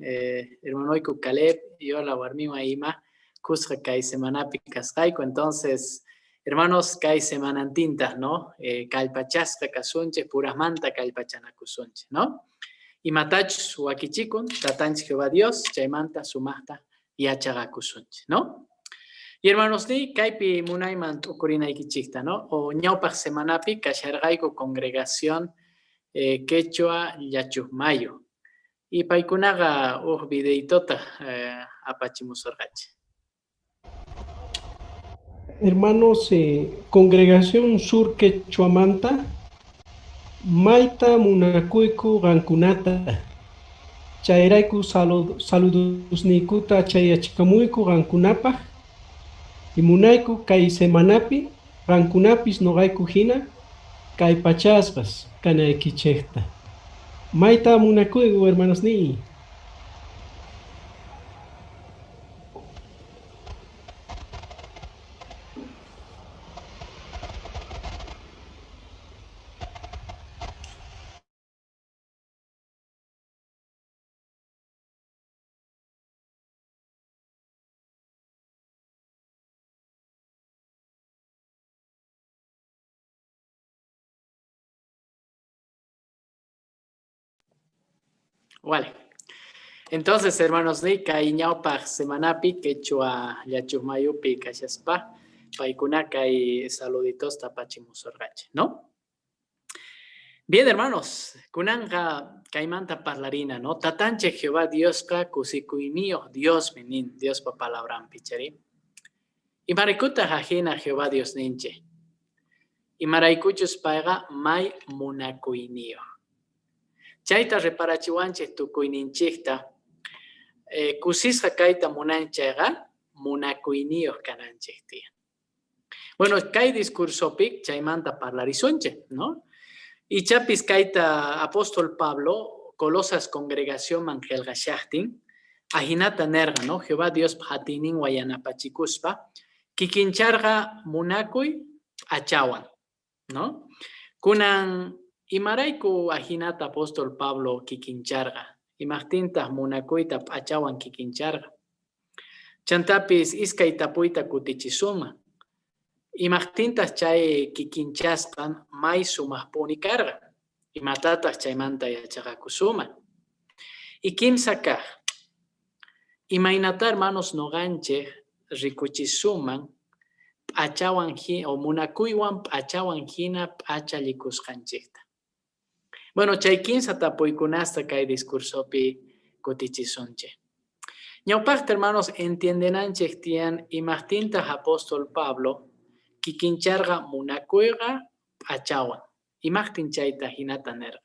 hermanoyku Caleb, Yola warmiwan ima, kusqa kay semanapi kasqayku. Entonces, hermanos, kay semanantinta, ¿no? Kallpachasqa kasunchik, purajmanta kallpachanakusunchik, ¿no? Imatachus wakichikun, tatanchik Jehová Dios, chaymanta sumaqta yachaqakusunchik, ¿no? Y hermanos, ni kaypi munayman t'ukurinaykichikta, ¿no? O ñawpaq semanapi kasharqayku congregación Quechua Llachukmayo. Y paykunaqa huk videitota apachimusurqanchik. Hermanos, congregación Sur Quechuamanta, mayta munakuyku qankunata. Chayrayku saludusniykuta chayachikamuyku qankunapaq. Y munayku kay semanapi qankunapis noqayku hina kay pachaspas kanaykichikta. Mayta munakuyku, hermanos ni. Vale. Entonces, hermanos, ni kay ñawpaq semanapi quechua llachuqmayupi kashaspa paykuna kay saluditos tapachimusurqanchik, ¿no? Bien, hermanos, kunanqa kaymanta parlarina, ¿no? Tatanchik Jehová Diosqa kusikuyniyuq Diosmi nin Diospa palabranpi, chari. Imaraykutaq ajina Jehová Dios ninchik? Imaraykuchus payqa may munakuyniyuq. Chayta reparachiwanchik tukuyninchikta. Kusisqa kayta munanchayqa munakuyniyuq kananchik tiyan. Bueno, kay discursopi chaymanta parlarisunchik, ¿no? Ichapis kayta apóstol Pablo Colosas congregacionman qillqashaqtin ajinata nerqa, ¿no? Jehová Dios atiyninwan yanapachikuspa kikincharqa munakuy p'achawan, ¿no? Kunan imarayku ajinata apóstol Pablo kikincharqa? Imaqtintaq munakuyta p'achawan kikincharqa? Chantapis iskay tapuyta kutichisunman. Imaqtintaq chay kikinchasqan may sumaqpuni karqa? Imatataq chaymanta yachaqakusunman? Y kimsa kaq, imaynata hermanos noqanchik rikuchisuman p'achawan o munakuywan p'achawan hina p'achallikusqanchikta? Bueno, chay kinsa tapuykunasta kay discursopi kutichisunchik. Ñawpaqta, hermanos, entiendenanchik tiyan imaqtintaq apóstol Pablo kikincharqa munakuyqa p'achawan. Imaqtin chayta hinata nerqa.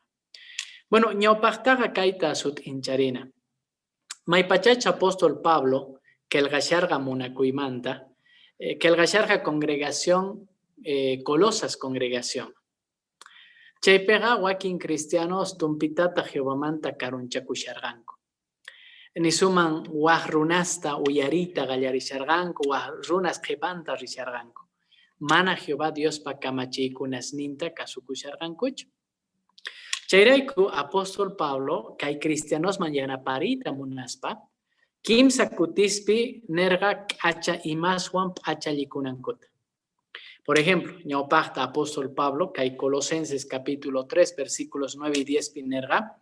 Bueno, ñawpaqtaqa kayta sut'incharina. Maypachacha apóstol Pablo qillqasharqa munakuymanta, qillqasharqa congregación, Colosas congregación. Chaypiqa wakin cristianos tumpitata Jehovamanta karunchakusharqanku. Nisuman waj runasta uyariyta qallarisharqanku, waj runas qhipanta risharqanku. Mana Jehová Diospa kamachiykunasninta kasukusharqankuchu. Chayrayku apóstol Pablo kay cristianosman yanapariyta munaspa, kimsa kutispi nerqa k'acha imaswan p'achallikunankuta. Por ejemplo, ñawpaqta apóstol Pablo kay Colosenses capítulo 3 versículos 9 y 10 pi nerqa,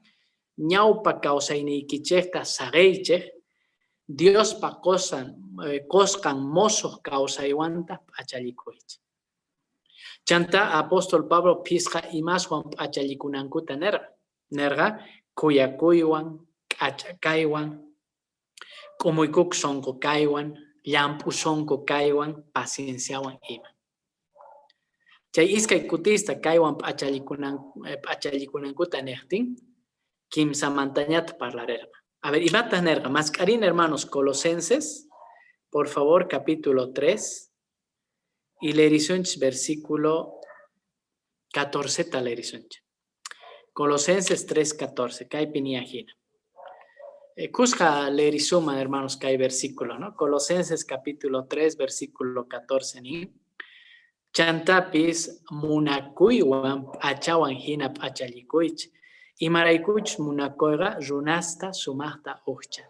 ñawpa kawsayniykichikta saqiychik, Diospa qosqan mosoq kawsaywanta p'achallikuychik. Chanta apóstol Pablo phisqa imaswan p'achallikunankuta nerqa. Nerqa khuyakuywan, k'achakaywan, k'umuykuk sunqu kaywan, llamp'u sunqu kaywan, pacienciawan ima. Chay iskay kutista kaywan p'achallikunankuta niqtin, kimsamantañata parlarerqa. A ver, imataq nerqa? Mask'arina, hermanos, Colosenses, por favor, capítulo 3, y leerisunchis versículo 14 ta leerisunchis. Colosenses 3, 14, kaypi ni ajina. Kusqa leerisuma, hermanos, kay versículo, ¿no? Colosenses capítulo 3, versículo 14, ni. Chantapis munakuywan p'achawan hina p'achallikuychik. Imaraykuchus munakuyqa runasta sumaqta uqchan.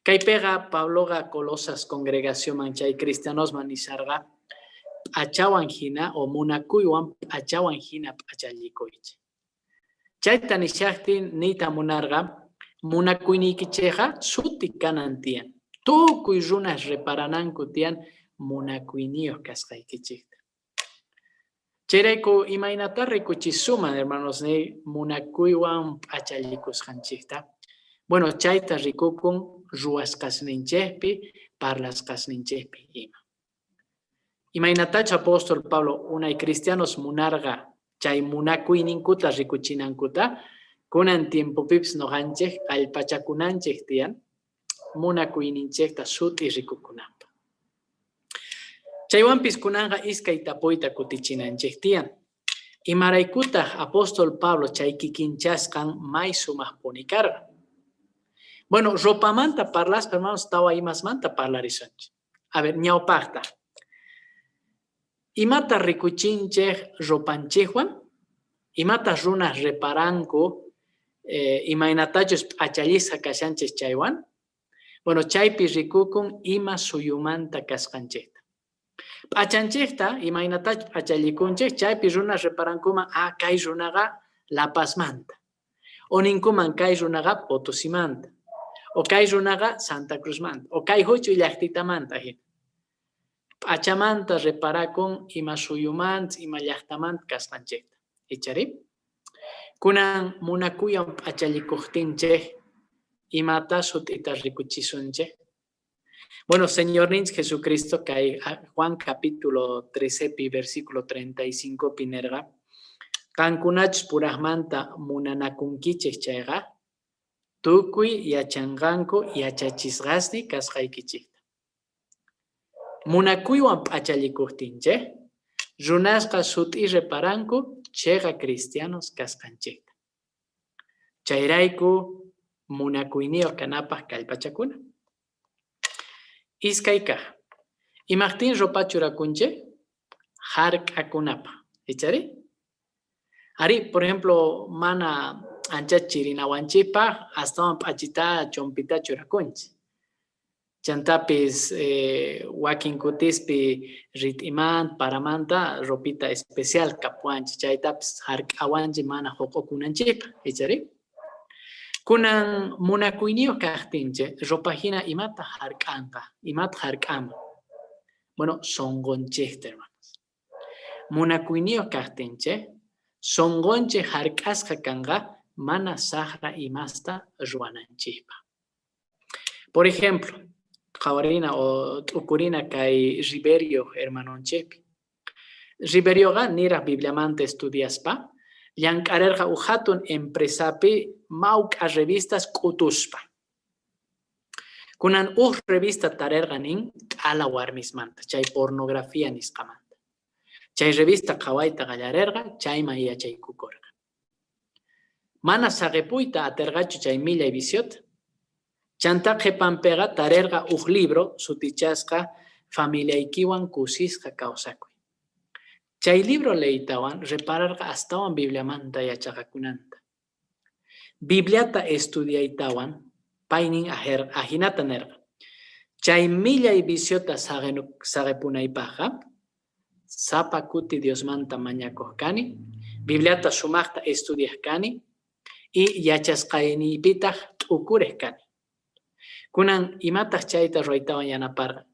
Kaypiqa Pabloqa Colosas congregacionman chay cristianosman nisharqa p'achawan hina o munakuywan p'achawan hina p'achallikuychik. Chayta nishaqtin niyta munarqa munakuyniykichikqa suti kanan tiyan. Tukuy runas reparananku tiyan munakuyniyuq kasqaykichikta. Chayrayku imaynata rikuchisuman, hermanos, ni munakuywan p'achallikusqanchikta. Bueno, chayta rikukun ruwasqasninchikpi, parlasqasninchikpi ima. Imaynatachu apóstol Pablo unay cristianos munarqa chay munakuyninkuta rikuchinankuta, kunan tiempopipis noqanchik kallpachakunanchik tiyan munakuyninchikta sut'i rikukunanpaq. Chaywanpis kunanqa iskay tapuyta kutichinanchik tiyan. Imaraykutaq apóstol Pablo chay kikinchasqan may sumaqpuni karqa? Bueno, ropamanta parlaspa, hermanos, tawa imasmanta parlarisunchik. A ver, ñawpaqta. Imata rikuchinchik ropanchikwan? Imata runas reparanku imaynatachus p'achallisqa kashanchik chaywan? Bueno, chaypi rikukun ima suyumanta kasqanchikta. P'achanchikta imaynatachus p'achallikunchik, chaypi runas reparankuman, ah, kay runaqa La Pazmanta. O ninkuman kay runaqa Potosimanta, o kay runaqa Santa Cruzmanta, o kay huch'uy llaqtitamanta hina. P'achamanta reparakun ima suyumanta, ima llaqtamanta kasqanchikta. Ichari? Kunan munakuywan p'achallikuqtinchik, imata sut'ita rikuchisunchik? Bueno, Señorninchik Jesucristo kay Juan capítulo 13 pi versículo 35 pi nerqa, qankunachus purajmanta munanakunkichik chayqa, tukuy yachanqanku yachachisqasni kasqaykichikta. Munakuywan p'achallikuqtinchik, runasqa sut'i reparanku cheqa cristianos kasqanchikta. Chayrayku munakuyniyuq kanapaq kallpachakuna. Iskay kaq. Imaqtin ropa churakunchik? Hark'akunapaq. Ichari? Ari, por ejemplo, mana ancha chirinawanchikpaq astawan p'achita chompita churakunchik. Chantapis wakin kutispi rit'imanta, paramanta ropita especial kapuwanchik, chaytapis hark'awanchik mana huq'ukunanchikpaq, ichari? Kunan munakuyniyuq kaqtinchik, ropa hina imata hark'anqa, imata hark'anman? Bueno, sunqunchikta, hermanos. Munakuyniyuq kaqtinchik, sunqunchik hark'asqa kanqa mana saqra imasta ruwananchikpaq. Por ejemplo, qhawarina o t'ukurina kay Riberio hermanonchikpi. Riberioqa niraq Bibliamanta estudiaspa, llank'arirqa uj hatun empresapi mawk'a revistas k'utuspa. Kunan uj revista tarirqa nin q'ala warmismanta, chay pornografía nisqamanta. Chay revista qhawayta qallarirqa, chayman yachaykukurqa. Mana saqipuyta atirqachu chay millay viciota. Chantá qhipanpiqa tarirqa uj libro sutichasqa Familiaykiwan kusisqa kawsakuy. Chay libro leytawan repararqa astawan Bibliamanta yachaqakunanta. Bibliata estudiaytawan paynin ajinata nirqa. Chay millay viciota saqipunaypaqqa sapa kuti Diosmanta mañakuq kani, Bibliata sumaqta estudiaq kani y yachasqayniypitaq t'ukuriq kani. Kunan imataq chayta ruwaytawan yanaparqa?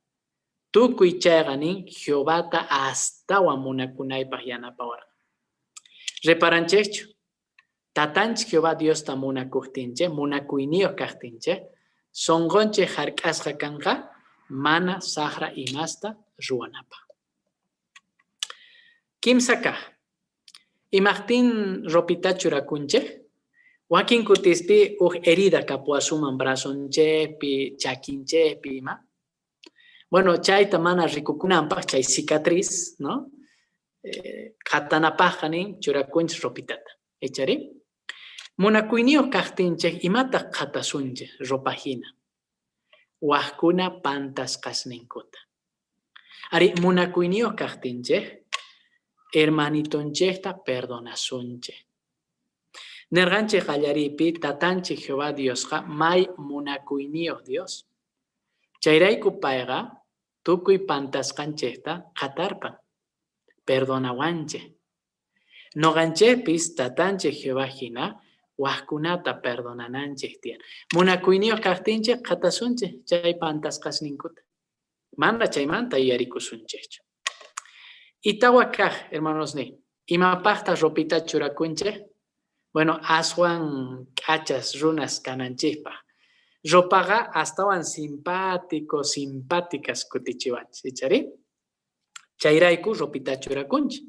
Tukuy chayqa nin Jehovata astawan munakunaypaq yanapawarqa. Reparanchikchu? Tatanchik Jehová Diosta munakuqtinchik, munakuyniyuq kaqtinchik, sunqunchik hark'asqa kanqa mana saqra imasta ruwanapaq. Kimsa kaq. Imaqtin ropita churakunchik? Wakin kutispi uj herida kapuwasuman brazonchikpi, chakinchikpi ima. Bueno, chayta mana rikukunanpaq, chay cicatriz, ¿no? Qatanapaqqa nin churakunchik ropitata. Ichari? Munakuyniyuq kaqtinchik imataq qhatasunchik ropa hina? Wajkuna pantasqasninkuta. Ari, munakuyniyuq kaqtinchik hermanitonchikta perdonasunchik. Nirqanchik qallariypi tatanchik Jehová Diosqa may munakuyniyuq Dios. Chayrayku payqa tukuy pantasqanchikta qatarpan, perdonawanchik. Noqanchikpis tatanchik Jehová hina wajkunata perdonananchik tiyan. Munakuyniyuq kaqtinchik qhatasunchik chay pantasqasninkuta. Mana chaymanta yuyarikusunchikchu. Itawa kaq, hermanosniy, imapaqta ropita churakunchik? Bueno, aswan k'achas runas kananchikpaq. Ropaqa astawan simpático, simpáticas kutichiwanchik, ichari? Chayrayku ropita churakunchik.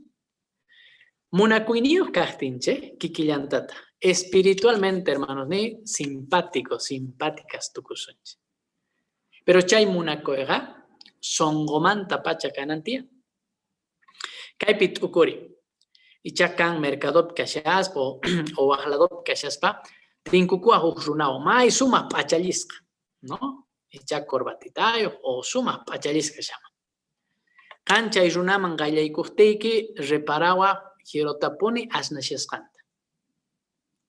Munakuyniyuq kaqtinchik kikillantata. Espiritualmente, hermanos, ni simpático, simpáticas tukusunchik. Pero chay munakuyqa sunqumanta pacha kanan tiyan. Kaypi t'ukuri. Icha kan mercadopi kashaspa o waj ladopi kashaspa, tinkukuwaj uj runawan may sumaq p'achallisqa, ¿no? Icha corbatitayuq o sumaq p'achallisqa llaman. Qan chay runaman qayllaykujtiyki reparawaj jirotapuni asnashasqanta.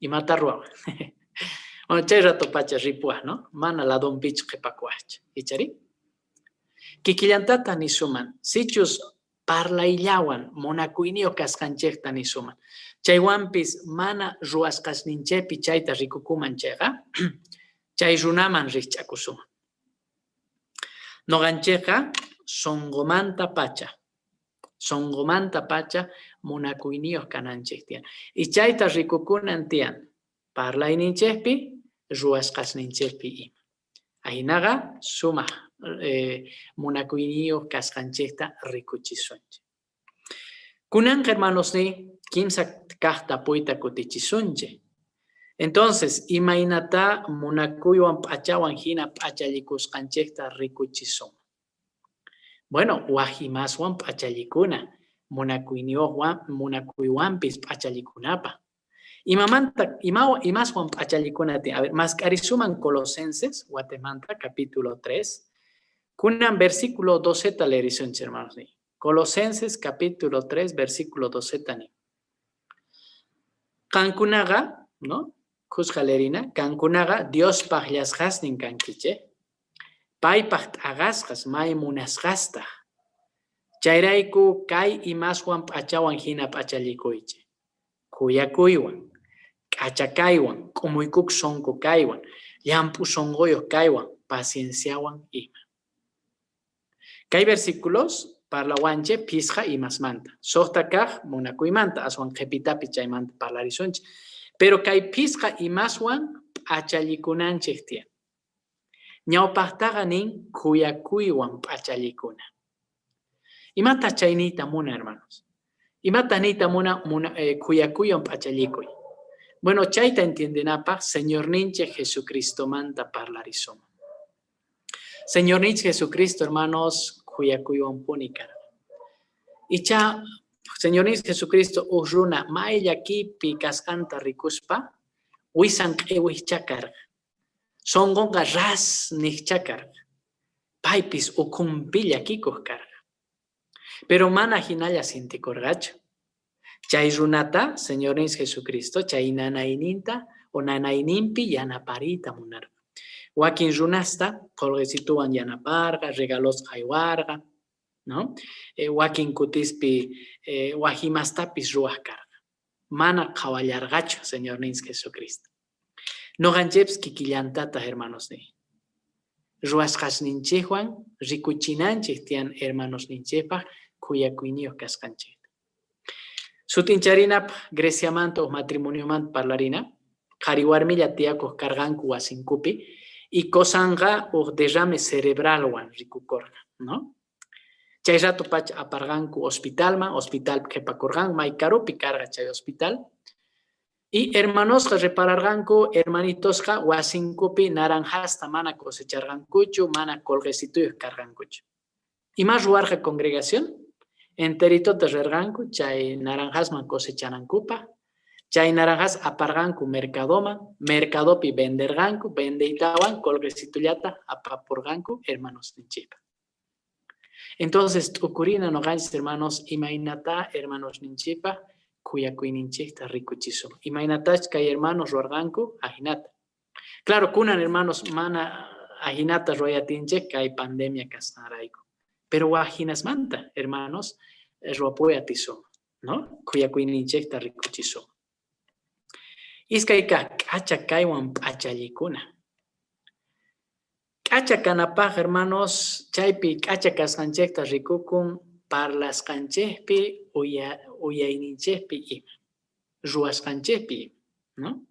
Imata ruwawaj? Bueno, chay rato pacha ripuwaj, ¿no? Mana ladonpichu qhipakuwajchu, ichari? Kikillantata nisuman, sichus Parlayllawan munakuyniyoj kasqanchejta nisuman. Chaywanpis mana ruwasqasninchejpi chayta rikukuman chayqa, chay runaman rijch'akusuman. Noqanchejqa sonqomanta pacha, sonqomanta pacha munakuyniyoj kananchej tiyan. Y chayta rikukunan tiyan parlayninchejpi, ruwasqasninchejpi ima. Ajinaqa sumaj munakuyniyoj kasqanchejta rikuchisunchej. Kunanqa hermanosniy, kimsa kaq tapuyta kutichisunchej. Entonces, imaynatá munakuywan p'achawan hina p'achallikusqanchejta rikuchisunman? Bueno, waj imaswan p'achallikuna, munakuyniyojwan, munakuywanpis p'achallikunapaq. Imamanta, ima, imaswan p'achallikuna tiyan? A ver, mask'arisuman Colosenses, Guatemala, capítulo 3. Kunan versículo 12 ta leerisunchik, hermanos. Colosenses capítulo 3, versículo 12 ta nin. Qankunaqa, ¿no? Khuska leerina, qankunaqa Diospaq llasqasnin kankichik. Paypaq t'aqasqas, may munasqastaq. Chayrayku kay imaswan p'achawan hina p'achallikuychik. Khuyakuywan, k'acha kaywan, k'umuykuk sonqo kaywan, llamp'u sonqoyuq kaywan, pacienciawan ima. Kay versículos parlawanchik phisqa imasmanta. Suqta kaq munakuymanta, aswan qhipitapi chaymanta parlarisunchik. Pero kay phisqa imaswan p'achallikunanchik tiyan. Ñawpaqtaqa nin khuyakuywan p'achallikuna. Imataq chay niyta muna, hermanos? Imataq niyta muna, muna khuyakuywan p'achallikuy? Bueno, chayta entiendenapaq Señorninchik Jesucristomanta parlarisunman. Señorninchik Jesucristo, hermanos, khuyakuywanpuni karqa. Icha Señorninchik Jesucristo uj runa may llakipi kasqanta rikuspa, wisan q'iwijcha karqa. Sonqonqa ras niqcha karqa. Paypis ukhunpi llakikuq karqa. Pero mana hinalla sintikurqachu. Chay runata, Señorninchik Jesucristo, chay nanayninta o nanayninpi yanapariyta munarqa. Wakin runasta qolqesituwan yanaparqa, regalos haywarqa, ¿no? Wakin kutispi wajimastapis ruwaq karqa. Mana qhawallarqachu Señorninchik Jesucristo. Noqanchikpis kikillantataq, hermanosniy. Ruwasqasninchikwan rikuchinanchik tiyan hermanosninchikpaq khuyakuyniyuq kasqanchikta. Sut'incharinapaq Greciamanta uj matrimoniomanta parlarina. Qhari warmilla tiyakuq karqanku wasinkupi y qosanqa uj derrame cerebralwan rikukurqa, ¿no? Chay rato pacha aparqanku hospitalman, hospitalpi qhipakurqanku, may karupi karqa chay hospital. Y hermanosqa repararqanku, hermanitosqa wasinkupi naranjasta mana cosecharqankuchu, mana qolqesituyuq karqankuchu. Ima ruwarqa congregación? Enteritota rirqanku chay naranjasman cosechanankupaq. Chay naranjas aparqanku mercadoman, mercadopi venderqanku, vendeytawan qolqesitullata apapurqanku hermanosninchikpaq. Entonces, t'ukurina noqanchis hermanos, imaynata hermanosninchikpaq khuyakuyninchikta rikuchisun. Imaynatach kay hermanos ruwarqanku ajinata. Claro, kunan hermanos mana ajinata ruwayatinchik kay pandemia kasqanrayku. Pero wajinasmanta, hermanos, ruwapuy atisun, ¿no? Khuyakuyninchikta rikuchisun. Iskay kaq k'acha kaywan p'achallikuna. K'acha kanapaq, hermanos, chaypi k'acha kasqanchikta rikukun parlasqanchikpi, uyayninchikpi ima, ruwasqanchikpi ima, ¿no?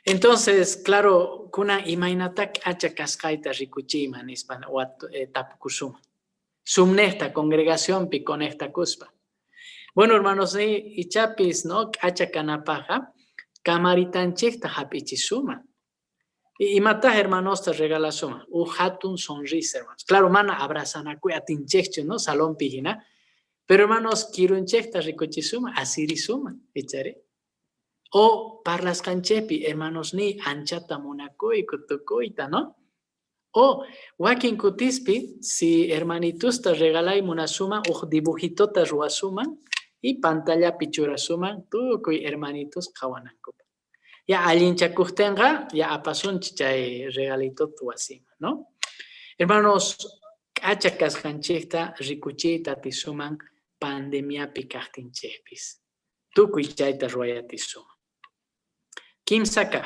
Entonces, claro, kunan imaynata k'acha kasqayta rikuchiyman nispa tapukusunman. Sumnejta congregacionpi conectakuspa. Bueno, hermanos, ichapis, ¿no? K'acha kanapaqqa kamaritanchikta hap'ichisuman. Imataq hermanosta regalasuman? Uj hatun sonrisa, hermanos. Claro, mana abrazanakuy atinchikchu, ¿no? Salonpi hina. Pero, hermanos, kirunchikta rikuchisuman, asirisuman, ichari. O parlasqanchikpi, hermanos, ni anchata munakuyku tukuyta, ¿no? O wakin kutispi, si hermanitusta regalay munasuman, uj dibujitota ruwasuman y pantallapi churasuman, tukuy hermanitos qhawanankupaq. Ya allinchakuqtinqa, ya apasunchik chay regalitota wasiman, ¿no? Hermanos, k'acha kasqanchikta rikuchiyta atisuman Pandemiapi kaqtinchikpis. Tukuy chayta ruway atisunman. Kimsa kaq,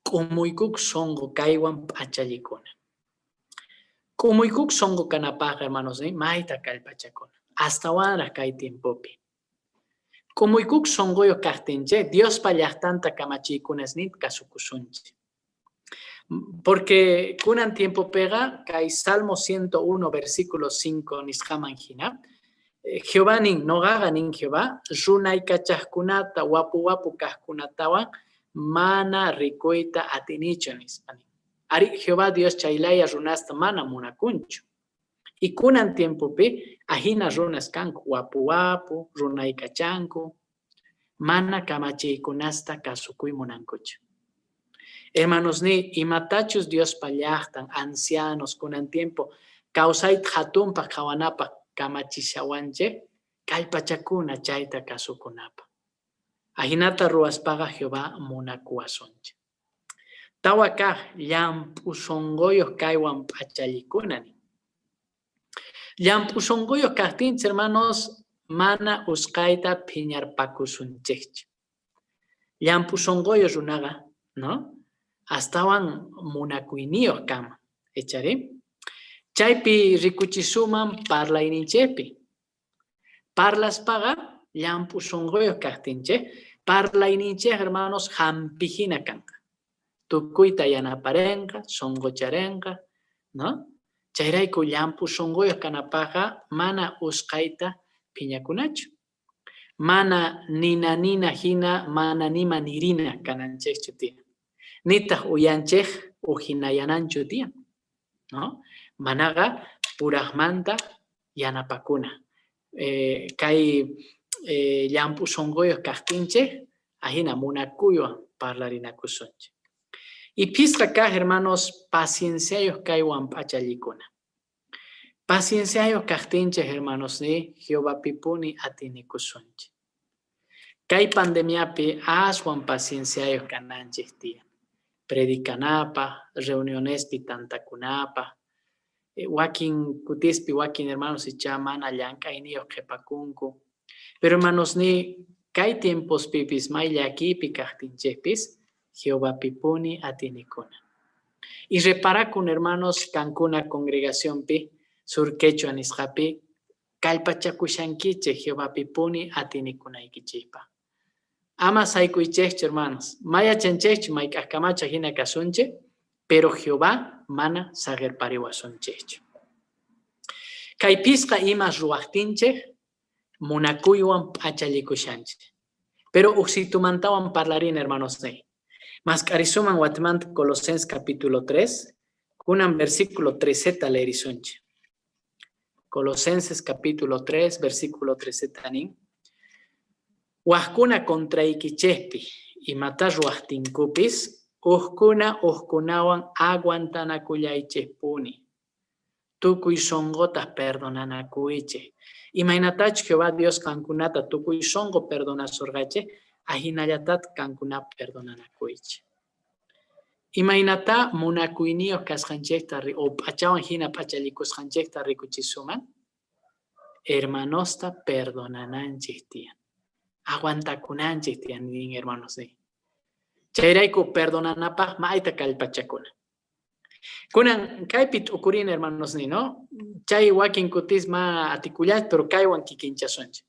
k'umuykuk sunqu kaywan p'achallikuna. K'umuykuk sunqu kanapaqqa, hermanos, mayta kallpachakuna, astawanraq kay tiempopi. K'umuykuk sunquyuq kaqtinchik, Diospa llaqtanta kamachiykunasninta kasukusunchik. Porque kunan tiempopiqa kay Salmo 101 versículo 5 nisqaman hina, Jehová nin, noqaqa nin Jehová, runaykachaqkunata, wapu wapu kaqkunatawan mana rikuyta atinichu nispa nin. Ari, Jehová Dios chaylaya runasta mana munakunchu. Y kunan tiempopi ajina runas kanku, wapu wapu, runaykachanku, mana kamachiykunasta kasukuy munankuchu. Hermanos ni, imatachus Diospa llaqtan, ancianos, kunan tiempo, kawsayta hatunpaq qhawanapaq kamachishawanchik, kallpachakuna chayta kasukunapaq. Ajinata ruwaspaqa Jehová munakuwasunchik. Tawa kaq, llamp'u sunquyuq kaywan p'achallikuna nin. Llamp'u sunquyuq kaqtinchik, hermanos, mana usqhayta phiñarpakusunchikchu. Llamp'u sunquyuq runaqa, ¿no? Astawan munakuyniyuq kanman, ichari? Chaypi rikuchisuman parlayninchikpi. Parlaspaqa llamp'u sunquyuq kaqtinchik, parlayninchik, hermanos, hampi hina kanqa. Tukuyta yanaparenqa, sunqucharenqa, ¿no? Chayrayku llamp'u sunquyuq kanapaqqa mana usqhayta phiñakunachu. Mana nina nina hina, mana nima nirina kananchikchu tiyan. Nitaq uyanchik ujinayananchu tiyan, ¿no? Manaqa puraqmanta yanapakuna. Kay llamp'u sunquyuq kaqtinchik, ajina munakuywan parlarinakusunchik. Y phisqa kaq, hermanos, pacienciayuq kaywan p'achallikuna. Pacienciayuq kaqtinchik, hermanos, ni Jehovapipuni atinikusunchik. Kay pandemiapi aswan pacienciayuq kananchik tiyan. Predicanapaq, reunionespi tantakunapaq, wakin kutispi wakin hermanos ichá mana llank'ayniyuq qhipakunku. Pero hermanos ni, kay tiempospipis may llakiypi kaqtinchikpis Jehovapipuni atinikuna. Y reparakun, hermanos, kankuna congregacionpi, Sur Quechua nisqapi, kallpachakushankichik Jehovapipuni atinikunaykichikpaq. Ama saykuychikchu, hermanos. Mayachanchikchu mayk'aqkamacha hina kasunchik, pero Jehová mana saqirpariwasunchikchu. Kay phisqa imas ruwaqtinchik, munakuywan p'achallikushanchik. Pero uqsitumantawan parlarina, hermanos. Mask'arisuman watimanta Colosenses capítulo 3, kunan versículo 13 leerisunchik. Colosenses capítulo 3, versículo 13 nin. Wajkuna contraykichikpi imata ruwaqtinkupis, uqkuna uqkunawan aguantanakullaychikpuni. Tukuy sunquta perdonanakuychik. Imaynatachu Jehová Dios qankunata tukuy sunqu perdonasurqachik, ajinallatataq qankuna perdonanakuychik. Imaynata munakuyniyuq kasqanchikta o p'achawan hina p'achallikusqanchikta rikuchisuman? Hermanosta perdonananchik tiyan. Aguantakunanchik tiyan, nin hermanos. Chayrayku perdonanapaq mayta kallpachakuna. Kunan kaypi t'ukurina, hermanos, ni, ¿no? Chay wakin kutis ma atikullach, pero kaywan kikinchasunchik.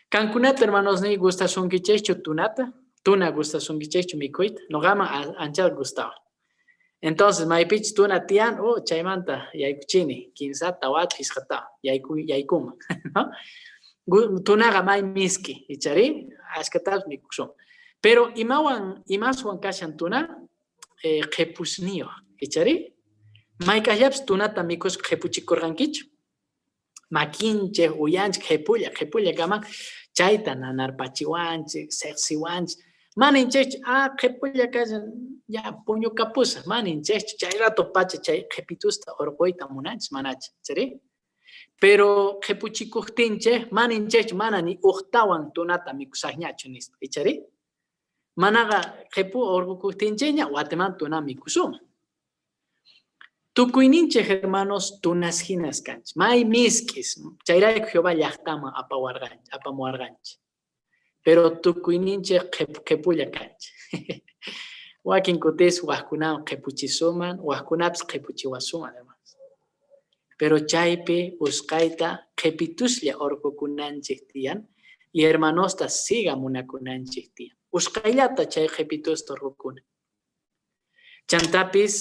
Kankunata, hermanos, ni gustasunkichikchu tunata? Tuna gustasunkichikchu mikhuyta? Noqaman anchata gustawan. Entonces, maypichus tuna tiyan, oh, chaymanta yaykuchini, kinsata, tawata, phisqata, yaykuman, ¿no? Tunaqa may miski, ichari, ashkatapis mikhusun. Pero imawan, imaswan kashan tuna? Qhipusniyuq, ichari? Mayk'aqllapis tunata mikhuspa qhipuchikurqankichu? Makinchik, uyanchik, qhipulla, qhipulla kaman, chayta nanarpachiwanchik, siqsiwanchik. Mana ninchikchu, ah, qhipulla kashan, ya puñukapusaq, mana ninchikchu, chay rato pacha chay qhipitusta urquyta munanchik, manachu, ichari? Pero qhipuchikuqtinchik, mana ninchikchu, mana ni uqtawan tunata mikhusaqñachu nispa, ichari? Manaqa qhipu urqukuqtinchikña watimanta tuna mikhusunman. Tukuyninchej hermanos tunas hinas kanchik. May misk'is. Chayrayku Jehová llaqtaman apamuwarqanchik. Pero tukuyninchej qhipulla kanchik. Wakin kutis wajkunawan qhipuchisuman, wajkunapis qhipuchiwasuman, hermanos. Pero chaypi usqayta qhipituslla orqokunanchik tiyan y hermanosta siga munakunanchik tiyan. Usqayllata chay qhipitusta orqokuna. Chantapis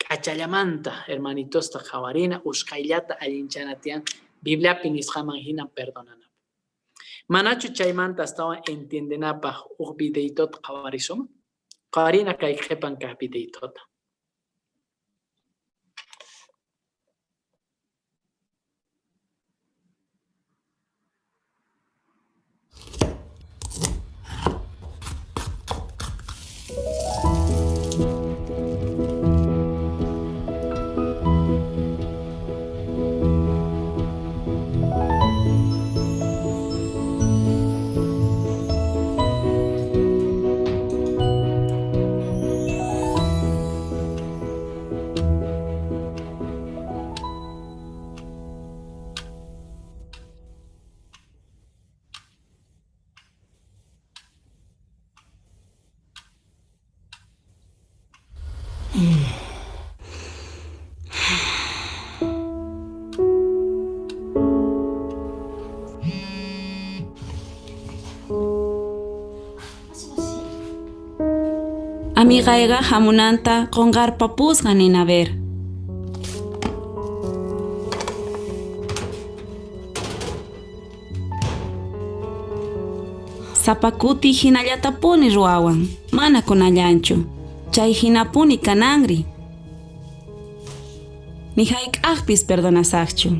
k'achallamanta hermanitosta qhawarina, usqhayllata allinchana tiyan, Bibliapi nisqaman hina perdonanapaq. Manachu chaymanta astawan entiendenapaq huk videitota qhawarisunman? Qhawarina kay qhipan kaq videitota. Amigayqa hamunanta qunqarpapusqa ninaver. Sapa kuti hinallatapuni ruwawan, mana kunallanchu. Chay hinapuni kananri. Ni hayk'aqpis perdonasaqchu.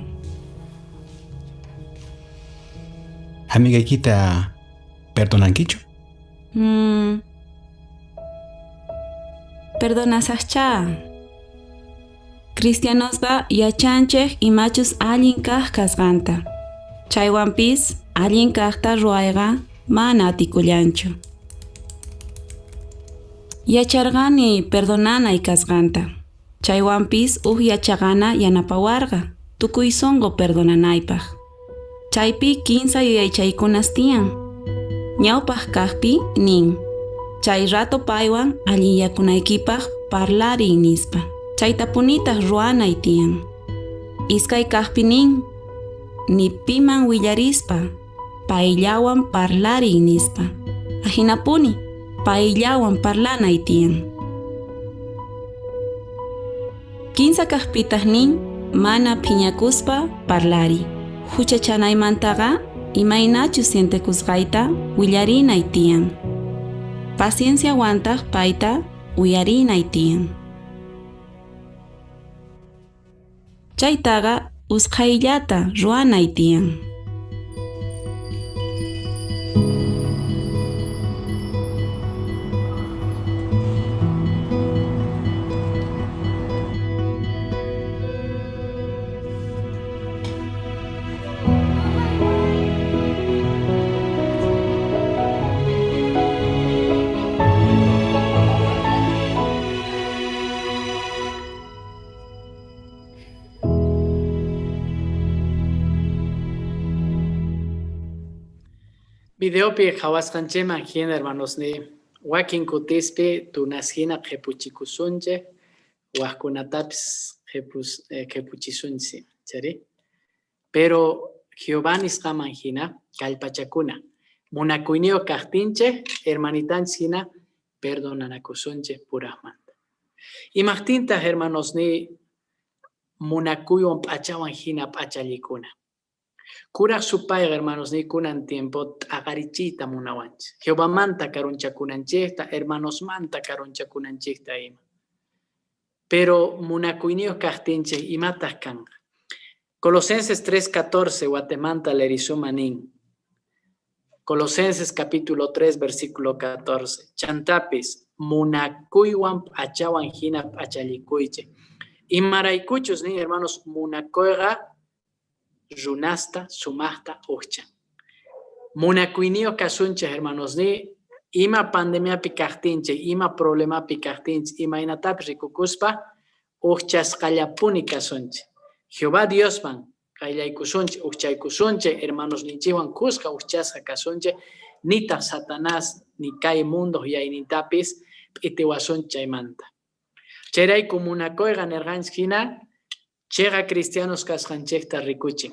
Amigaykita perdonankichu? Perdonasaqchá. Cristianosqa yachanchej imachus allin kaq kasqanta. Chaywanpis allin kaqta ruwayqa mana atikullanchu. Yacharqani perdonanay kasqanta. Chaywanpis uj yachaqana yanapawarqa tukuy sunqu perdonanaypaq. Chaypi kinsa yuyaychaykunas tiyan. Ñawpaq kaqpi nin. Chay rato paywan allinyakunaykipaq parlariy nispa. Chaytapunitaq ruwanay tiyan. Iskay kaqpi nin. Ni piman willarispa payllawan parlariy nispa. Ajinapuni payllawan parlanay tiyan. Kinsa kaqpitaq nin mana phiñakuspa parlariy. Huchachanaymantaqa imaynachus sientekusqayta willarinay tiyan. Pacienciawantaq payta uyarinay tiyan. Chaytaqa usqhayllata ruwanay tiyan. Videopi qhawasqanchikman hina hermanos ni wakin kutispi tunas hina qhipuchikusunchik, wajkunatapis qhipuchisunchik, chari? Pero Jehová nisqaman hina kallpachakuna. Munakuyniyuq kaqtinchik, hermanitanchik hina perdonanakusunchik purajmanta. Imaqtintaq hermanos ni munakuywan p'achawan hina p'achallikuna? Kuraq supayqa hermanos ni kunan tiempo t'aqarichiyta munawanchik. Jehovamanta karunchakunanchikta, hermanosmanta karunchakunanchikta ima. Pero munakuyniyuq kaqtinchik imataq kanqa? Colosenses 3:14, Guatemala lerisuma nin. Colosenses capítulo 3, versículo 14. Chantapis, munakuywan p'achawan hina p'achallikuychik. Imaraykuchus nin hermanos, munakuyqa runasta sumaqta uqchan. Munakuyniyuq kasunchik hermanos ni ima pandemiapi kaqtinchik, ima problemapi kaqtinchik, imaynatapis rikukuspa Ujchasqallapuni kasunchik. Jehová Diosman qayllaykusunchik, ujchaykusunchik, hermanosninchikwan kuska ujchasqa kasunchik, nitaq Satanás ni kay mundo yaynintapis p'itiwasunchik chaymanta. Chayrayku munakuyqa nirqanchik hina chiqa cristianos kasqanchikta rikuchin.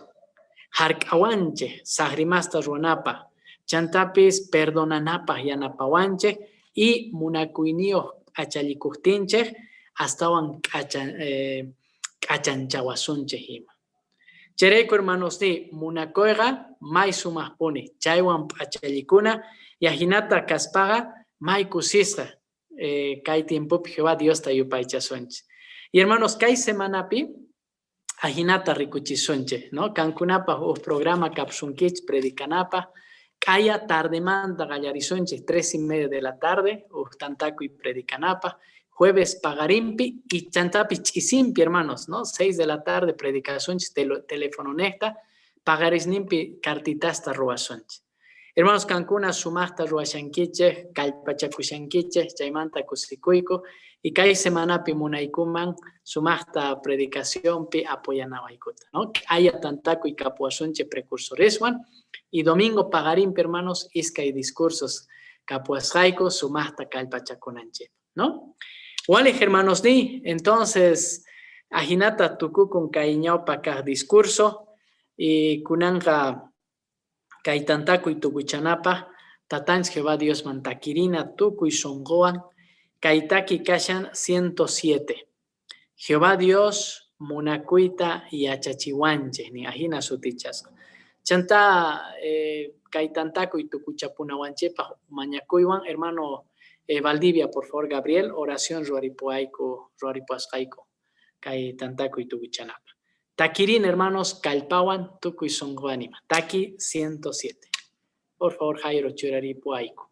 Hark'awanchik saqrimasta ruwanapaq, chantapis perdonanapaq yanapawanchik y munakuyniyuq k'achallikuptinchik astawan k'achanchawasunchik ima. Chayrayku hermanosniy, munakuyqa may sumaqpuni, chaywan p'achallikuna y ajinata kaspaqa may kusisqa kay tiempopi Jehová Diosta yupaychasunchik. Y hermanos, kay semanapi ajinata rikuchisunchik, ¿no? Kankunapaq uj programa kapsunkichik predicanapaq, k'aya tardemanta qallarisunchik 3:30 de la tarde, uj tantakuy predicanapaq, jueves pagarimpi y chantapis ch'isimpi, hermanos, ¿no? 6 de la tarde predicasunchik teléfono nejta, pagarisninpi cartitasta ruwasunchik. Hermanos, kankuna sumaqta ruwashankichik, kallpachakushankichik, chaymanta kusikuyku, y kay semanapi munaykuman sumaqta predicacionpi apoyanawaykuta, ¿no? Haya tantakuy kapuwasunchik precursoreswan, y domingo pagarimpi, hermanos, iskay discursos kapuwasqayku sumaqta kallpachakunanchik, ¿no? Walej, hermanos, ni, entonces, ajinata tukukun kay ñawpa kaq discurso, y kunanqa kay tantakuy tukuchanapaq, tatanchik Jehová Diosman takirina tukuy sunquwan, kay taki kashan 107. Jehová Dios munakuyta yachachiwanchik, ni ajina sutichasqa. Chanta kay tantakuy tukuchapunawanchikpaq mañakuywan, hermano Valdivia, por favor, Gabriel, oración ruaripuayku, ruaripuasqayku, kay tantakuy tukuchanapaq. Takirin, hermanos, kallpawan tukuy sunqu anima. Taki 107. Por favor, Jairo, churaripuayku.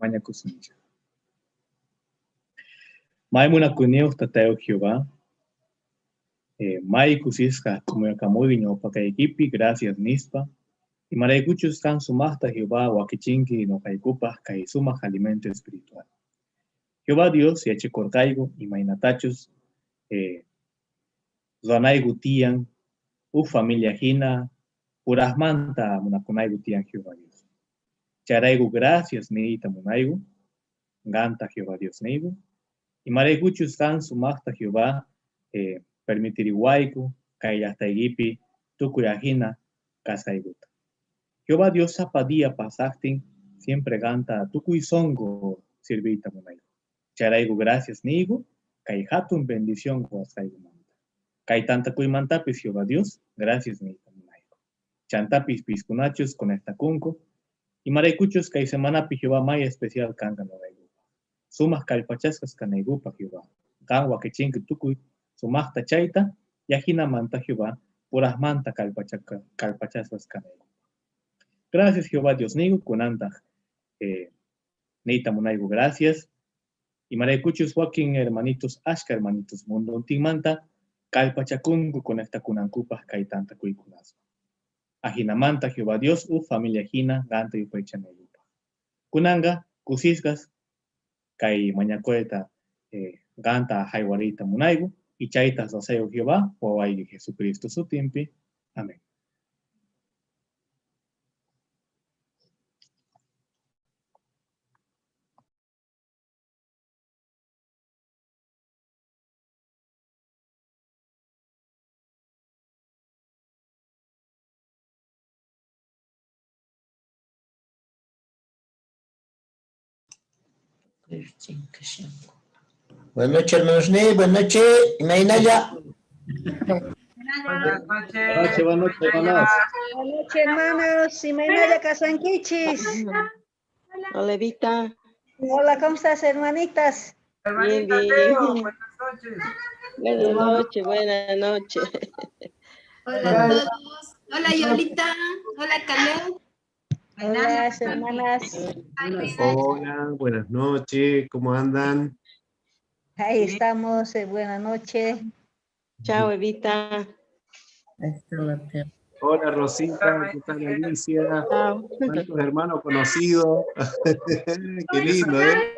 Mañakusunchik. May munakuyniyuq Tatayo Jehová, may kusisqa k'umuyakamuy ñawpaqaykipi, gracias nispa. Imaraykuchus qan sumaqta Jehová wakichinki noqaykupaq kay sumaq alimento espiritual. Jehová Dios yachakurqayku imaynatachus ruwanayku tiyan uj familia hina purajmanta munakunayku tiyan Jehová Dios. Chayrayku gracias niyta munayku, qanta Jehová Dios niyku. Imaraykuchus qan sumaqta Jehová permitiriwayku kay llaqtaykipi tukuy ajina kasqaykuta. Jehová Dios sapa día pasaqtin siempre qanta tukuy sonqo sirviyta munayku. Chayrayku gracias niyku kay hatun bendición qowasqaykumanta. Kay tantakuymantapis Jehová Dios gracias niyta munayku. Chantapis piskunachus conectakunku, imaraykuchus kay semanapi Jehová may especial kanqa noqaykupaq. Sumaq kallpachasqas kanaykupaq Jehová. Qan wakichinki tukuy sumaqta chayta, yajinamanta Jehová purajmanta kallpachasqas kanaykupaq. Gracias Jehová Dios niyku, kunantaq niyta munayku gracias. Imaraykuchus wakin hermanitos, ashka hermanitos mundontinmanta kallpachakunku conectakunankupaq kay tantakuykunaswan. Ajinamanta Jehová Dios uj familia hina qanta yupaychanaykupaq. Kunanqa kusisqas kay mañakuyta qanta haywariyta munayku y chayta ruwasayku Jehová wawayki Jesucristo sutinpi. Amén. Buenas noches, hermanos. Buenas noches. Imaynalla. Buenas noches. Buenas noches, hermanos. Buenas noches, hermanos. Imaynalla kasankichis. Hola, Evita. Hola, ¿cómo estás, hermanitas? Bien, Hermanita bien. Teo, buenas noches. Buenas noches, buenas noches. Hola a todos. Hola Yolita. Hola Caleb. Hola, hermanas. Hola, buenas noches, ¿cómo andan? Ahí estamos, buenas noches. Chao, Evita. Hola Rosita, ¿qué tal Alicia? Chao. ¿Cuántos hermanos conocidos? Qué lindo, ¿eh?